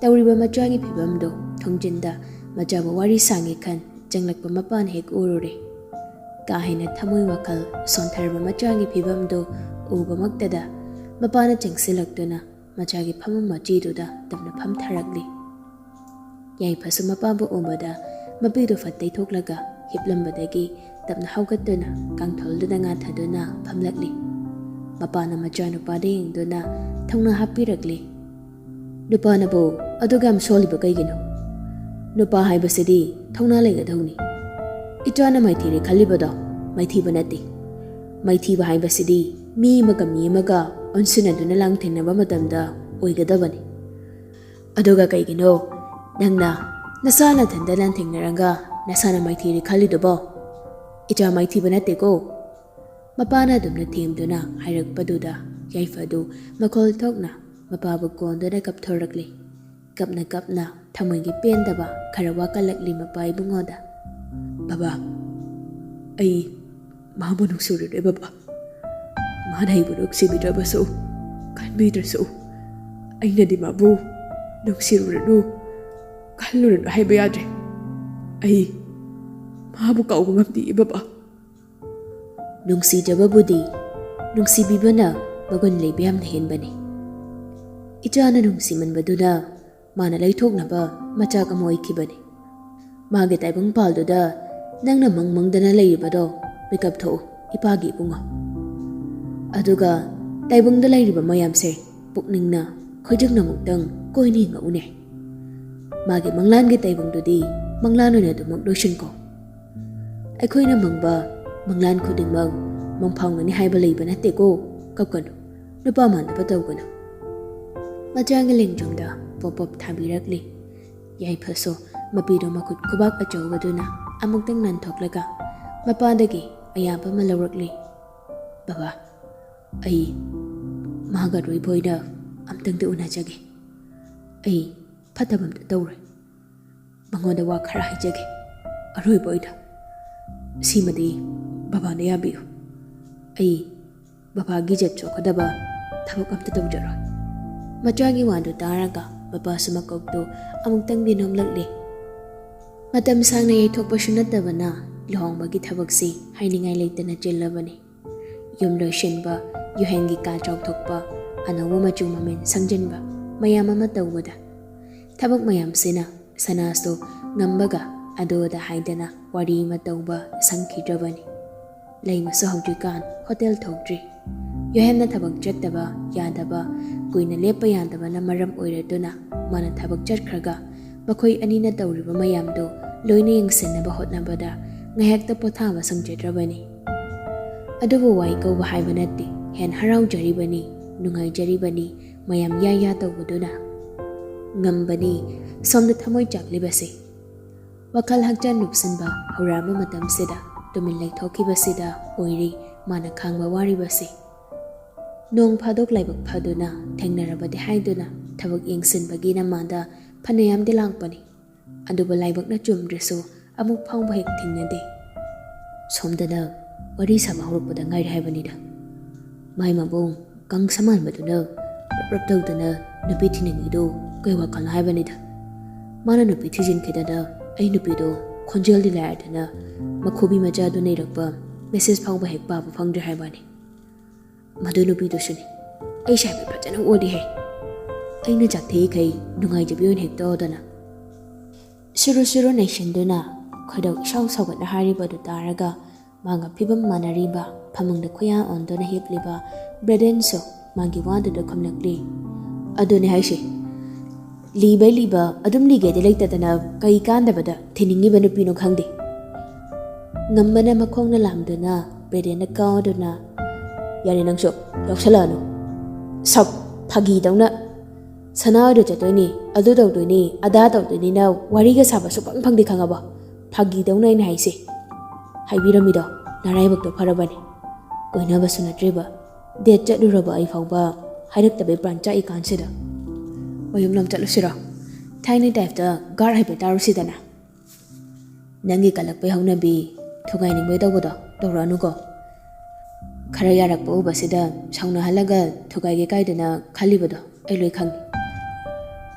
ꯇꯧꯔꯤꯕ ꯃꯆꯥꯒꯤ ꯐꯤꯕꯝꯗꯨ ꯊꯣꯡꯖꯤꯟꯗ ꯃꯆꯥꯕꯨ ꯋꯥꯔꯤ ꯁꯥꯒꯦ ꯈꯟ ꯆꯪꯂꯛꯄ ꯃꯄꯥꯅ ꯍꯦꯛ ꯎꯔꯨꯔꯦ꯫ ꯀꯥ ꯍꯦꯟꯅ ꯊꯃꯣꯏ ꯋꯥꯈꯜ ꯁꯣꯟꯊꯔꯕ ꯃꯆꯥꯒꯤ ꯐꯤꯕꯝꯗꯨ ꯎꯕꯃꯛꯇꯗ ꯃꯄꯥꯅ ꯆꯪꯁꯤꯜꯂꯛꯇꯨꯅ ꯃꯆꯥꯒꯤ ꯐꯃꯨꯡ ꯃꯆꯤꯗꯨꯗ ꯇꯞꯅ ꯐꯝꯊꯔꯛꯂꯤ꯫ ꯌꯥꯏꯐꯁꯨ ꯃꯄꯥꯕꯨ ꯎꯕꯗ ꯃꯄꯤꯗꯨ ꯐꯠ ꯇꯩꯊꯣꯛꯂꯒ ꯍꯤꯞꯂꯝꯕꯗꯒꯤ ꯇꯞꯅ ꯍꯧꯒꯠꯇꯨꯅ ꯀꯥꯡꯊꯣꯜꯗꯨꯗ ꯉꯥꯊꯗꯨꯅ ꯐꯝꯂꯛꯂꯤ꯫ ꯃꯄꯥꯅ ꯃꯆꯥꯅꯨꯄꯥꯗ ꯌꯦꯡꯗꯨꯅ ꯊꯧꯅꯥ ꯍꯥꯞꯄꯤꯔꯛꯂꯤ꯫ "ꯅꯨꯄꯥꯅꯕꯨ ꯑꯗꯨꯒ ꯌꯥꯝ ꯁꯣꯜꯂꯤꯕ ꯀꯩꯒꯤꯅꯣ? ꯅꯨꯄꯥ ꯍꯥꯏꯕꯁꯤꯗꯤ ꯊꯧꯅꯥ ꯂꯩꯒꯗꯧꯅꯤ꯫ ꯏꯆꯥꯅ ꯃꯥꯏꯊꯤꯔꯦ ꯈꯜꯂꯤꯕꯗꯣ ꯃꯥꯏꯊꯤꯕ ꯅꯠꯇꯦ꯫ ꯃꯥꯏꯊꯤꯕ ꯍꯥꯏꯕꯁꯤꯗꯤ ꯃꯤ ꯑꯃꯒ ꯃꯤ ꯑꯃꯒ ꯑꯣꯟꯁꯤꯟꯅꯗꯨꯅ ꯂꯥꯟꯊꯦꯡꯅꯕ ꯃꯇꯝꯗ ꯑꯣꯏꯒꯗꯕꯅꯤ꯫ ꯑꯗꯨꯒ ꯀꯩꯒꯤꯅꯣ ꯅꯪꯅ ꯅꯁꯥ ꯅꯊꯟꯗ ꯂꯥꯟꯊꯦꯡꯅꯔꯒ ꯅꯁꯥꯅ ꯃꯥꯏꯊꯤꯔꯦ ꯈꯜꯂꯤꯗꯨꯕꯣ? ꯏꯆꯥ ꯃꯥꯏꯊꯤꯕ ꯅꯠꯇꯦꯀꯣ꯫ ꯃꯄꯥꯅ ꯑꯗꯨꯝꯅ ꯊꯦꯝꯗꯨꯅ ꯍꯥꯏꯔꯛꯄꯗꯨꯗ ꯌꯥꯏꯐꯗꯨ ꯃꯈꯣꯜ ꯊꯣꯛꯅ ꯃꯄꯥꯕꯨ ꯀꯣꯟꯗꯨꯅ ꯀꯞꯊꯣꯔꯛꯂꯤ꯫ ꯀꯞꯅ ꯀꯞꯅ ꯊꯃꯣꯏꯒꯤ ꯄꯦꯟꯗꯕ ꯈꯔ ꯋꯥꯀꯠꯂꯛꯂꯤ ꯃꯄꯥ ꯏꯕꯨꯡꯉꯣꯗ꯫ "ꯕꯕꯥ, ꯑꯩ ꯃꯥꯕꯨ ꯅꯨꯡꯁꯤꯔꯨꯔꯦ ꯕꯕꯥ꯫ ꯃꯥꯅ ꯑꯩꯕꯨ ꯅꯨꯡꯁꯤꯕꯤꯗ꯭ꯔꯕꯁꯨ, ꯈꯟꯕꯤꯗ꯭ꯔꯁꯨ, ꯑꯩꯅꯗꯤ ꯃꯥꯕꯨ ꯅꯨꯡꯁꯤꯔꯨꯔꯅꯨ, ꯈꯜꯂꯨꯔꯅꯨ ꯍꯥꯏꯕ ꯌꯥꯗ꯭ꯔꯦ꯫ ꯑꯩ ꯃꯥꯕꯨ ꯀꯥꯎꯕ ꯉꯝꯗꯦ ꯕꯕꯥ꯫" ꯅꯨꯡꯁꯤꯖꯕꯕꯨꯗꯤ ꯅꯨꯡꯁꯤꯕꯤꯕꯅ ꯃꯒꯨꯟ ꯂꯩꯕ ꯌꯥꯝꯅ ꯍꯦꯟꯕꯅꯤ꯫ ꯏꯆꯥꯅ ꯅꯨꯡꯁꯤꯃꯟꯕꯗꯨꯅ ꯃꯥꯅ ꯂꯩꯊꯣꯛꯅꯕ ꯃꯆꯥꯛ ꯑꯃ ꯑꯣꯏꯈꯤꯕꯅꯤ꯫ ꯃꯥꯒꯤ ꯇꯥꯏꯕꯪ ꯄꯥꯜꯗꯨꯗ ꯅꯪꯅ ꯃꯪ ꯃꯪꯗꯅ ꯂꯩꯔꯤꯕꯗꯣ ꯃꯤꯀꯞ ꯊꯣꯛꯎ, ꯏꯄꯥꯒꯤ ꯏꯕꯨꯡꯉꯣ꯫ ꯑꯗꯨꯒ ꯇꯥꯏꯕꯪꯗ ꯂꯩꯔꯤꯕ ꯃꯌꯥꯝꯁꯦ ꯄꯨꯛꯅꯤꯡꯅ ꯈꯣꯏꯖꯪꯅ ꯑꯃꯨꯛꯇꯪ ꯀꯣꯏꯅ ꯌꯦꯡꯉꯛꯎꯅꯦ꯫ ꯃꯥꯒꯤ ꯃꯪꯂꯥꯟꯒꯤ ꯇꯥꯏꯕꯪꯗꯨꯗꯤ ꯃꯪꯂꯥꯟ ꯑꯣꯏꯅ ꯑꯗꯨꯃꯛ ꯂꯣꯏꯁꯤꯟꯈꯣ꯫ ꯑꯩꯈꯣꯏꯅ ꯃꯪꯕ ꯃꯪꯂꯥꯟ ꯈꯨꯗꯤꯡꯃꯛ ꯃꯪꯐꯥꯎꯅꯅꯤ ꯍꯥꯏꯕ ꯂꯩꯕ ꯅꯠꯇꯦꯀꯣ꯫ ꯀꯞꯀꯅꯨ, ꯅꯨꯄꯥ ꯃꯥꯟꯅꯕ ꯇꯧꯒꯅꯨ꯫ ꯃꯆꯥꯒꯤ ꯂꯦꯡꯖꯨꯝꯗ ꯄꯣꯞ ꯄꯣꯞ ꯊꯥꯕꯤꯔꯛꯂꯤ꯫ ꯌꯥꯏꯐꯁꯨ ꯃꯄꯤꯗꯣ ꯃꯈꯨꯠ ꯈꯨꯕꯥꯛ ꯑꯆꯧꯕꯗꯨꯅ ꯑꯃꯨꯛꯇꯪ ꯅꯥꯟꯊꯣꯛꯂꯒ ꯃꯄꯥꯗꯒꯤ ꯑꯌꯥꯕ ꯑꯃ ꯂꯧꯔꯛꯂꯤ꯫ "ꯕꯕꯥ, ꯑꯩ ꯃꯥꯒ ꯑꯔꯣꯏꯕ ꯑꯣꯏꯅ ꯑꯝꯇꯪꯗꯤ ꯎꯅꯖꯒꯦ꯫ ꯑꯩ ꯐꯠꯇꯕ ꯑꯝꯇ ꯇꯧꯔꯣꯏ꯫ ꯃꯉꯣꯟꯗ ꯋꯥ ꯈꯔ ꯍꯥꯏꯖꯒꯦ, ꯑꯔꯣꯏꯕ ꯑꯣꯏꯅ꯫ ꯁꯤꯃꯗꯤ ꯕꯕꯥꯅ ꯌꯥꯕꯤꯌꯨ꯫ ꯑꯩ ꯕꯕꯥꯒꯤ ꯏꯖꯠ ꯆꯣꯛꯀꯗꯕ ꯊꯕꯛ ꯑꯝꯇ ꯇꯧꯖꯔꯣꯏ꯫" ꯃꯆꯥꯒꯤ ꯋꯥꯗꯨ ꯇꯥꯔꯒ ꯃꯄꯥꯁꯨ ꯃꯀꯣꯛꯇꯨ ꯑꯃꯨꯛꯇꯪꯗꯤ ꯅꯣꯝꯂꯛꯂꯤ꯫ ꯃꯇꯝ ꯁꯥꯡꯅ ꯌꯩꯊꯣꯛꯄꯁꯨ ꯅꯠꯇꯕꯅ ꯂꯨꯍꯣꯡꯕꯒꯤ ꯊꯕꯛꯁꯤ ꯍꯥꯏꯅꯤꯡꯉꯥꯏ ꯂꯩꯇꯅ ꯆꯤꯜꯂꯕꯅꯤ꯫ ꯌꯨꯝ ꯂꯣꯏꯁꯤꯟꯕ, ꯌꯨꯍꯦꯟꯒꯤ ꯀꯥ ꯆꯥꯎꯊꯣꯛꯄ, ꯑꯅꯧꯕ ꯃꯆꯨ ꯃꯃꯦꯟ ꯁꯪꯖꯤꯟꯕ, ꯃꯌꯥꯝ ꯑꯃ ꯇꯧꯕꯗ ꯊꯕꯛ ꯃꯌꯥꯝꯁꯤꯅ ꯁꯅꯥꯁꯨ ꯉꯝꯕꯒ ꯑꯗꯨ ꯑꯗꯥ ꯍꯥꯏꯗꯅ ꯋꯥꯔꯤ ꯑꯃ ꯇꯧꯕ ꯁꯪꯈꯤꯗ꯭ꯔꯕꯅꯤ꯫ ꯂꯩꯃꯁꯨ ꯍꯧꯖꯤꯛꯀꯥꯟ ꯍꯣꯇꯦꯜ ꯊꯣꯛꯇ꯭ꯔꯤ꯫ ꯌꯨꯍꯦꯟꯅ ꯊꯕꯛ ꯆꯠꯇꯕ ꯌꯥꯗꯕ, ꯀꯨꯏꯅ ꯂꯦꯞꯄ ꯌꯥꯗꯕꯅ ꯃꯔꯝ ꯑꯣꯏꯔꯗꯨꯅ ꯃꯥꯅ ꯊꯕꯛ ꯆꯠꯈ꯭ꯔꯒ ꯃꯈꯣꯏ ꯑꯅꯤꯅ ꯇꯧꯔꯤꯕ ꯃꯌꯥꯝꯗꯨ ꯂꯣꯏꯅ ꯌꯦꯡꯁꯤꯟꯅꯕ ꯍꯣꯠꯅꯕꯗ ꯉꯥꯏꯍꯥꯛꯇ ꯄꯣꯊꯥꯕ ꯁꯪꯖꯗ꯭ꯔꯕꯅꯤ꯫ ꯑꯗꯨꯕꯨ ꯋꯥꯏ ꯀꯧꯕ ꯍꯥꯏꯕ ꯅꯠꯇꯦ, ꯍꯦꯟ ꯍꯔꯥꯎꯖꯔꯤꯕꯅꯤ, ꯅꯨꯡꯉꯥꯏꯖꯔꯤꯕꯅꯤ, ꯃꯌꯥꯝ ꯌꯥ ꯌꯥ ꯇꯧꯕꯗꯨꯅ꯫ ꯉꯝꯕꯅꯤ ꯁꯣꯝꯗ ꯊꯃꯣꯏ ꯆꯥꯛꯂꯤꯕꯁꯦ꯫ ꯋꯥꯈꯜ ꯍꯛꯆꯥꯡ ꯂꯨꯞꯁꯤꯟꯕ ꯍꯧꯔꯛꯑꯕ ꯃꯇꯝꯁꯤꯗ ꯇꯨꯃꯤꯟ ꯂꯩꯊꯣꯛꯈꯤꯕꯁꯤꯗ ꯑꯣꯏꯔꯤ ꯃꯥꯅ ꯈꯥꯡꯕ ꯋꯥꯔꯤꯕꯁꯤ꯫ ꯅꯣꯡ ꯐꯥꯗꯣꯛ ꯂꯥꯏꯕꯛ ꯐꯗꯨꯅ ꯊꯦꯡꯅꯔꯕꯗꯤ ꯍꯥꯏꯗꯨꯅ ꯊꯕꯛ ꯌꯦꯡꯁꯤꯟꯕꯒꯤ ꯅꯃꯥꯗ ꯐꯅꯌꯥꯝꯗꯤ ꯂꯥꯛꯄꯅꯤ꯫ ꯑꯗꯨꯕꯨ ꯂꯥꯏꯕꯛꯅ ꯆꯨꯝꯗ꯭ꯔꯁꯨ ꯑꯃꯨꯛ ꯐꯥꯎꯕ ꯍꯦꯛ ꯊꯦꯡꯅꯗꯦ꯫ ꯁꯣꯝꯗꯅ ꯋꯥꯔꯤ ꯁꯥꯕ ꯍꯧꯔꯛꯄꯗ ꯉꯥꯏꯔꯤ ꯍꯥꯏꯕꯅꯤꯗ꯫ ꯃꯥꯏ ꯃꯕꯨꯡ ꯀꯪꯁ ꯃꯥꯟꯕꯗꯨꯅ ꯔꯞ ꯔꯞ ꯇꯧꯗꯅ ꯅꯨꯄꯤ ꯊꯤꯅꯤꯡꯉꯤꯗꯣ ꯀꯩ ꯋꯥꯈꯜꯅꯣ ꯍꯥꯏꯕꯅꯤꯗ꯫ ꯃꯥꯅ ꯅꯨꯄꯤ ꯊꯤꯖꯤꯟꯈꯤꯗꯅ ꯑꯩ ꯅꯨꯄꯤꯗꯣ ꯈꯣꯟꯖꯦꯜꯗꯤ ꯂꯥꯏꯔꯗꯅ ꯃꯈꯨꯕꯤ ꯃꯆꯥꯗꯨ ꯅꯩꯔꯛꯄ ꯃꯦꯁꯦꯖ ꯐꯥꯎꯕ ꯍꯦꯛ ꯄꯥꯕ ꯐꯪꯗ꯭ꯔꯦ ꯍꯥꯏꯕꯅꯤ꯫ ꯃꯗꯨ ꯅꯨꯄꯤꯗꯨꯁꯨꯅꯤ ꯑꯩꯁꯦ ꯍꯥꯏꯐꯦꯠ ꯐꯖꯅ ꯑꯣꯜꯂꯤꯍꯦ꯫ ꯑꯩꯅ ꯆꯥꯛꯊꯦꯛꯏꯈꯩ ꯅꯨꯡꯉꯥꯏꯖꯕꯤ ꯑꯣꯏꯅ ꯍꯦꯛ ꯇꯧꯗꯅ꯫ ꯁꯨꯔꯨ ꯁꯨꯔꯨ ꯅꯩꯁꯤꯟꯗꯨꯅ ꯈꯣꯏꯗꯧ ꯏꯁꯥꯎ ꯁꯥꯎꯒꯠꯅ ꯍꯥꯏꯔꯤꯕ ꯑꯗꯨ ꯇꯥꯔꯒ ꯃꯥꯒ ꯐꯤꯕꯝ ꯃꯥꯟꯅꯔꯤꯕ ꯐꯃꯨꯡꯗ ꯈꯨꯌꯥ ꯑꯣꯟꯗꯨꯅ ꯍꯤꯞꯂꯤꯕ ꯕ꯭ꯔꯦꯗꯦꯟꯁꯨ ꯃꯥꯒꯤ ꯋꯥꯗꯨꯗ ꯈꯨꯝꯂꯛꯂꯤ꯫ ꯑꯗꯨꯅꯦ ꯍꯥꯏꯁꯦ, ꯂꯤꯕꯩ ꯂꯤꯕ ꯑꯗꯨꯝ ꯂꯤꯒꯦꯗꯤ ꯂꯩꯇꯗꯅ ꯀꯩ ꯀꯥꯟꯗꯕꯗ ꯊꯤꯅꯤꯡꯉꯤꯕ ꯅꯨꯄꯤꯅꯣ ꯈꯪꯗꯦ꯫ ꯉꯝꯕꯅ ꯃꯈꯣꯡꯅ ꯂꯥꯝꯗꯨꯅ ꯕ꯭ꯔꯦꯗꯦꯟꯗ ꯀꯥꯎꯗꯨꯅ, "ꯌꯥꯔꯦ, ꯅꯪꯁꯨ ꯌꯥꯎꯁꯜꯂꯛꯑꯅꯨ꯫ ꯁꯛ ꯐꯥꯒꯤꯗꯧꯅ ꯁꯅꯥ ꯍꯣꯏꯗ ꯆꯠꯇꯣꯏꯅꯤ, ꯑꯗꯨ ꯇꯧꯗꯣꯏꯅꯤ, ꯑꯗꯥ ꯇꯧꯗꯣꯏꯅꯤꯅ ꯋꯥꯔꯤꯒ ꯁꯥꯕ ꯁꯨꯛꯐꯪ ꯐꯪꯗꯦ, ꯈꯪꯉꯕꯣ? ꯐꯥꯒꯤꯗꯧꯅ ꯑꯩꯅ ꯍꯥꯏꯁꯦ꯫ ꯍꯥꯏꯕꯤꯔꯝꯃꯤꯗꯣ ꯅꯔꯥꯏꯕꯛꯇꯣ ꯐꯔꯕꯅꯤ꯫ ꯀꯣꯏꯅꯕꯁꯨ ꯅꯠꯇ꯭ꯔꯤꯕ, ꯗꯦꯠ ꯆꯠꯂꯨꯔꯕ ꯑꯩ ꯐꯥꯎꯕ ꯍꯥꯏꯔꯛꯇꯕꯩ ꯄ꯭ꯔꯥꯟ ꯆꯥꯛꯏ ꯀꯥꯟꯁꯤꯗ꯫ ꯃꯌꯨꯝꯂꯣꯝ ꯆꯠꯂꯨꯁꯤꯔꯣ? ꯊꯥꯏꯅꯩ ꯇꯥꯏꯞꯇ ꯒꯥꯔꯗ ꯍꯥꯏꯐꯦꯠ ꯇꯥꯔꯨꯁꯤꯗꯅ?" ꯅꯪꯒꯤ ꯀꯜꯂꯛꯄꯩ ꯍꯧꯅꯕꯤ, ꯊꯨꯒꯥꯏꯅꯤꯡꯕꯩ ꯇꯧꯕꯗꯣ ꯇꯧꯔꯛꯑꯅꯨꯀꯣ꯫ ꯈꯔ ꯌꯥꯔꯛꯄ ꯎꯕꯁꯤꯗ ꯁꯥꯎꯅꯍꯜꯂꯒ ꯊꯨꯒꯥꯏꯒꯦ ꯀꯥꯏꯗꯅ ꯈꯜꯂꯤꯕꯗꯣ ꯑꯩ ꯂꯣꯏ ꯈꯪꯉꯤ꯫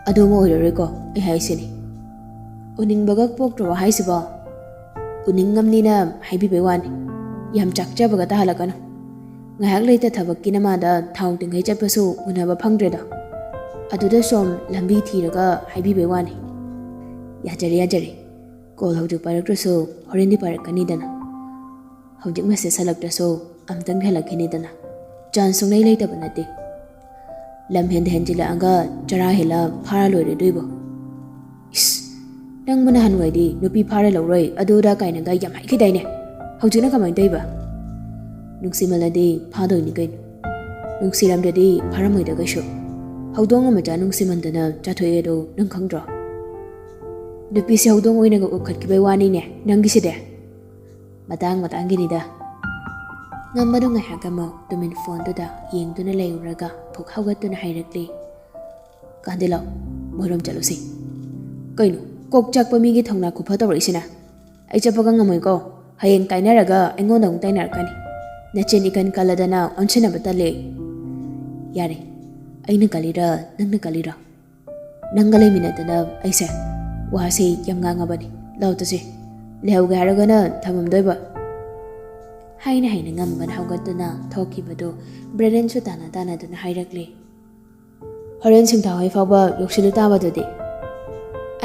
ꯑꯗꯨ ꯑꯃ ꯑꯣꯏꯔꯔꯣꯏꯀꯣ, ꯑꯩ ꯍꯥꯏꯁꯤꯅꯤ꯫ ꯎꯅꯤꯡꯕꯒ ꯄꯣꯛꯇ꯭ꯔꯕꯣ ꯍꯥꯏꯁꯤꯕꯣ? ꯎꯅꯤꯡꯉꯝꯅꯤꯅ ꯍꯥꯏꯕꯤꯕꯩ ꯋꯥꯅꯤ꯫ ꯌꯥꯝ ꯆꯥꯛꯆꯕꯒ ꯇꯥꯍꯜꯂꯛꯀꯅꯨ꯫ ꯉꯥꯏꯍꯥꯛ ꯂꯩꯇ ꯊꯕꯛꯀꯤ ꯅꯃꯥꯗ ꯊꯥꯎ ꯇꯤꯡꯈꯩ ꯆꯠꯄꯁꯨ ꯎꯅꯕ ꯐꯪꯗ꯭ꯔꯦꯗꯣ꯫ ꯑꯗꯨꯗ ꯁꯣꯝ ꯂꯝꯕꯤ ꯊꯤꯔꯒ ꯍꯥꯏꯕꯤꯕꯩ ꯋꯥꯅꯤ꯫ ꯌꯥꯖꯔꯦ, ꯌꯥꯖꯔꯦ꯫ ꯀꯣꯜ ꯍꯧꯖꯤꯛ ꯄꯥꯏꯔꯛꯇ꯭ꯔꯁꯨ ꯍꯣꯔꯦꯟꯗꯤ ꯄꯥꯏꯔꯛꯀꯅꯤꯗꯅ꯫ ꯍꯧꯖꯤꯛ ꯃꯦꯁꯦꯖ ꯍꯜꯂꯛꯇ꯭ꯔꯁꯨ ꯑꯝꯇꯪ ꯍꯜꯂꯛꯈꯤꯅꯤꯗꯅ꯫ ꯆꯥꯟꯁ ꯁꯨꯡꯂꯩ ꯂꯩꯇꯕ ꯅꯠꯇꯦ꯫ ꯂꯝ ꯍꯦꯟꯗ ꯍꯦꯟꯖꯤꯜꯂꯛꯑꯒ ꯆꯔꯥ ꯍꯦꯜꯂ ꯐꯥꯔ ꯂꯣꯏꯔꯦ ꯑꯗꯨꯏꯕꯨ꯫ ꯏꯁ, ꯅꯪꯕꯨ ꯅꯍꯥꯟꯋꯥꯏꯗꯤ ꯅꯨꯄꯤ ꯐꯥꯔ ꯂꯧꯔꯣꯏ ꯑꯗꯨꯗ ꯀꯥꯏꯅꯒ ꯌꯥꯝ ꯍꯥꯏꯈꯤꯗꯥꯏꯅꯦ? ꯍꯧꯖꯤꯛꯅ ꯀꯃꯥꯏꯅ ꯇꯧꯔꯤꯕ? ꯅꯨꯡꯁꯤꯃꯜꯂꯗꯤ ꯐꯥꯗꯣꯏꯅꯤ ꯀꯩꯅꯣ꯫ ꯅꯨꯡꯁꯤꯔꯝꯗ꯭ꯔꯗꯤ ꯐꯥꯔꯝꯃꯣꯏꯗ ꯀꯩꯁꯨ꯫ ꯍꯧꯗꯣꯡ ꯑꯃ ꯃꯆꯥ ꯅꯨꯡꯁꯤꯃꯟꯗꯅ ꯆꯥꯊꯣꯛꯑꯦ ꯑꯗꯣ ꯅꯪ ꯈꯪꯗ꯭ꯔꯣ? ꯅꯨꯄꯤꯁꯦ ꯍꯧꯗꯣꯡ ꯑꯣꯏꯅꯒ ꯎꯈꯠꯈꯤꯕꯩ ꯋꯥꯅꯤꯅꯦ ꯅꯪꯒꯤꯁꯤꯗꯤ꯫ ꯃꯇꯥꯡ ꯃꯇꯥꯡꯒꯤꯅꯤꯗ꯫ ꯉꯝꯕꯗꯨ ꯉꯥꯏꯍꯥꯛ ꯑꯃꯨꯛ ꯇꯨꯃꯤꯟ ꯐꯣꯟꯗꯨꯗ ꯌꯦꯡꯗꯨꯅ ꯂꯩꯔꯨꯔꯒ ꯐꯨꯛ ꯍꯧꯒꯠꯇꯨꯅ ꯍꯥꯏꯔꯛꯂꯤ, "ꯀꯥꯟꯗꯤꯂꯣ, ꯃꯣꯏꯔꯣꯝ ꯆꯠꯂꯨꯁꯤ꯫" "ꯀꯩꯅꯣ, ꯀꯣꯛ ꯆꯥꯛꯄ ꯃꯤꯒꯤ ꯊꯧꯅꯥ ꯈꯨꯐ ꯇꯧꯔꯛꯏꯁꯤꯅ? ꯑꯩ ꯆꯠꯄꯒ ꯉꯝꯃꯣꯏꯀꯣ꯫ ꯍꯌꯦꯡ ꯀꯥꯏꯅꯔꯒ ꯑꯩꯉꯣꯟꯗ ꯑꯃꯨꯛ ꯇꯥꯏꯅꯔꯛꯀꯅꯤ꯫ ꯅꯆꯤꯟ ꯏꯀꯟ ꯀꯜꯂꯗꯅ ꯑꯣꯟꯁꯤꯟꯅꯕ ꯇꯜꯂꯦ꯫" "ꯌꯥꯔꯦ, ꯑꯩꯅ ꯀꯜꯂꯤꯔ ꯅꯪꯅ ꯀꯜꯂꯤꯔ? ꯅꯪꯒ ꯂꯩꯃꯤꯟꯅꯗꯅ ꯑꯩꯁꯦ ꯋꯥꯁꯦ ꯌꯥꯝ ꯉꯥꯡꯉꯕꯅꯤ꯫ ꯂꯥꯎ ꯆꯠꯁꯤ꯫ ꯂꯩꯍꯧꯒꯦ ꯍꯥꯏꯔꯒꯅ ꯊꯝꯃꯝꯗꯣꯏꯕ꯫" ꯍꯥꯏꯅ ꯍꯥꯏꯅ ꯉꯝꯕꯅ ꯍꯧꯒꯠꯇꯨꯅ ꯊꯣꯛꯈꯤꯕꯗꯨ ꯕ꯭ꯔꯦꯗꯦꯟꯁꯨ ꯇꯥꯅ ꯇꯥꯅꯗꯨꯅ ꯍꯥꯏꯔꯛꯂꯤ꯫ "ꯍꯣꯔꯦꯟ ꯁꯤꯡꯊꯥ ꯍꯣꯏ ꯐꯥꯎꯕ ꯌꯧꯁꯤꯜꯂꯨ ꯇꯥꯕꯗꯨꯗꯤ꯫"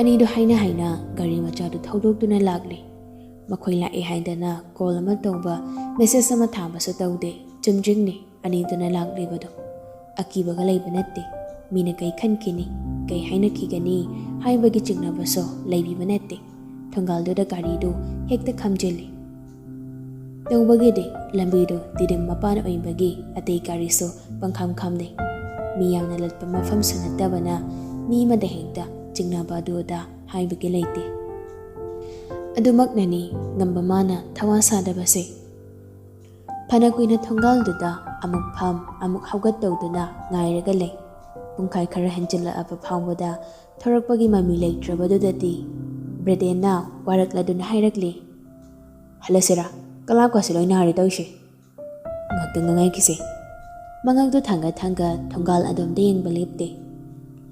ꯑꯅꯤꯗꯨ ꯍꯥꯏꯅ ꯍꯥꯏꯅ ꯒꯥꯔꯤ ꯃꯆꯥꯗꯨ ꯊꯧꯗꯣꯛꯇꯨꯅ ꯂꯥꯛꯂꯤ꯫ ꯃꯈꯣꯏ ꯂꯥꯛꯑꯦ ꯍꯥꯏꯗꯅ ꯀꯣꯜ ꯑꯃ ꯇꯧꯕ, ꯃꯦꯁꯦꯖ ꯑꯃ ꯊꯥꯕꯁꯨ ꯇꯧꯗꯦ꯫ ꯆꯨꯝꯗ꯭ꯔꯤꯡꯅꯤ ꯑꯅꯤꯗꯨꯅ ꯂꯥꯛꯂꯤꯕꯗꯨ꯫ ꯑꯀꯤꯕꯒ ꯂꯩꯕ ꯅꯠꯇꯦ꯫ ꯃꯤꯅ ꯀꯩ ꯈꯟꯈꯤꯅꯤ, ꯀꯩ ꯍꯥꯏꯅꯈꯤꯒꯅꯤ ꯍꯥꯏꯕꯒꯤ ꯆꯤꯡꯅꯕꯁꯨ ꯂꯩꯕꯤꯕ ꯅꯠꯇꯦ꯫ ꯊꯣꯡꯒꯥꯜꯗꯨꯗ ꯒꯥꯔꯤꯗꯨ ꯍꯦꯛꯇ ꯈꯥꯝꯖꯤꯜꯂꯤ꯫ ꯇꯧꯕꯒꯤꯗꯤ ꯂꯝꯕꯤꯗꯨ ꯇꯤꯗꯤꯝ ꯃꯄꯥꯟ ꯑꯣꯏꯕꯒꯤ ꯑꯇꯩ ꯒꯥꯔꯤꯁꯨ ꯄꯪꯈꯥꯝ ꯈꯥꯝꯅꯩ꯫ ꯃꯤ ꯌꯥꯝꯅ ꯂꯠꯄ ꯃꯐꯝꯁꯨ ꯅꯠꯇꯕꯅ ꯃꯤ ꯑꯃꯗ ꯍꯦꯛꯇ ꯆꯤꯡꯅꯕ ꯑꯗꯨ ꯑꯗꯥ ꯍꯥꯏꯕꯒꯤ ꯂꯩꯇꯦ꯫ ꯑꯗꯨꯃꯛꯅꯅꯤ ꯉꯝꯕ ꯃꯥꯅ ꯊꯋꯥ ꯁꯥꯗꯕꯁꯦ꯫ ꯐꯅ ꯀꯨꯏꯅ ꯊꯣꯡꯒꯥꯜꯗꯨꯗ ꯑꯃꯨꯛ ꯐꯝ, ꯑꯃꯨꯛ ꯍꯧꯒꯠ ꯇꯧꯗꯨꯅ ꯉꯥꯏꯔꯒ ꯂꯩ꯫ ꯄꯨꯡꯈꯥꯏ ꯈꯔ ꯍꯦꯟꯖꯤꯜꯂꯛꯑꯕ ꯐꯥꯎꯕꯗ ꯊꯣꯔꯛꯄꯒꯤ ꯃꯃꯤ ꯂꯩꯇ꯭ꯔꯕꯗꯨꯗꯗꯤ ꯕ꯭ꯔꯦꯗꯦꯟꯅ ꯋꯥꯔꯛꯂꯗꯨꯅ ꯍꯥꯏꯔꯛꯂꯤ, "ꯍꯜꯂꯁꯤꯔꯥ? ꯀꯂꯥꯞꯀꯁꯦ ꯂꯣꯏ ꯅꯥꯔꯦ ꯇꯧꯔꯤꯁꯦ꯫ ꯉꯥꯛꯇꯪꯒ ꯉꯥꯏꯈꯤꯁꯦ꯫" ꯃꯉꯛꯇꯨ ꯊꯥꯡꯒꯠ ꯊꯥꯡꯒꯠ ꯊꯣꯡꯒꯥꯜ ꯑꯗꯣꯝꯗ ꯌꯦꯡꯕ ꯂꯦꯞꯇꯦ꯫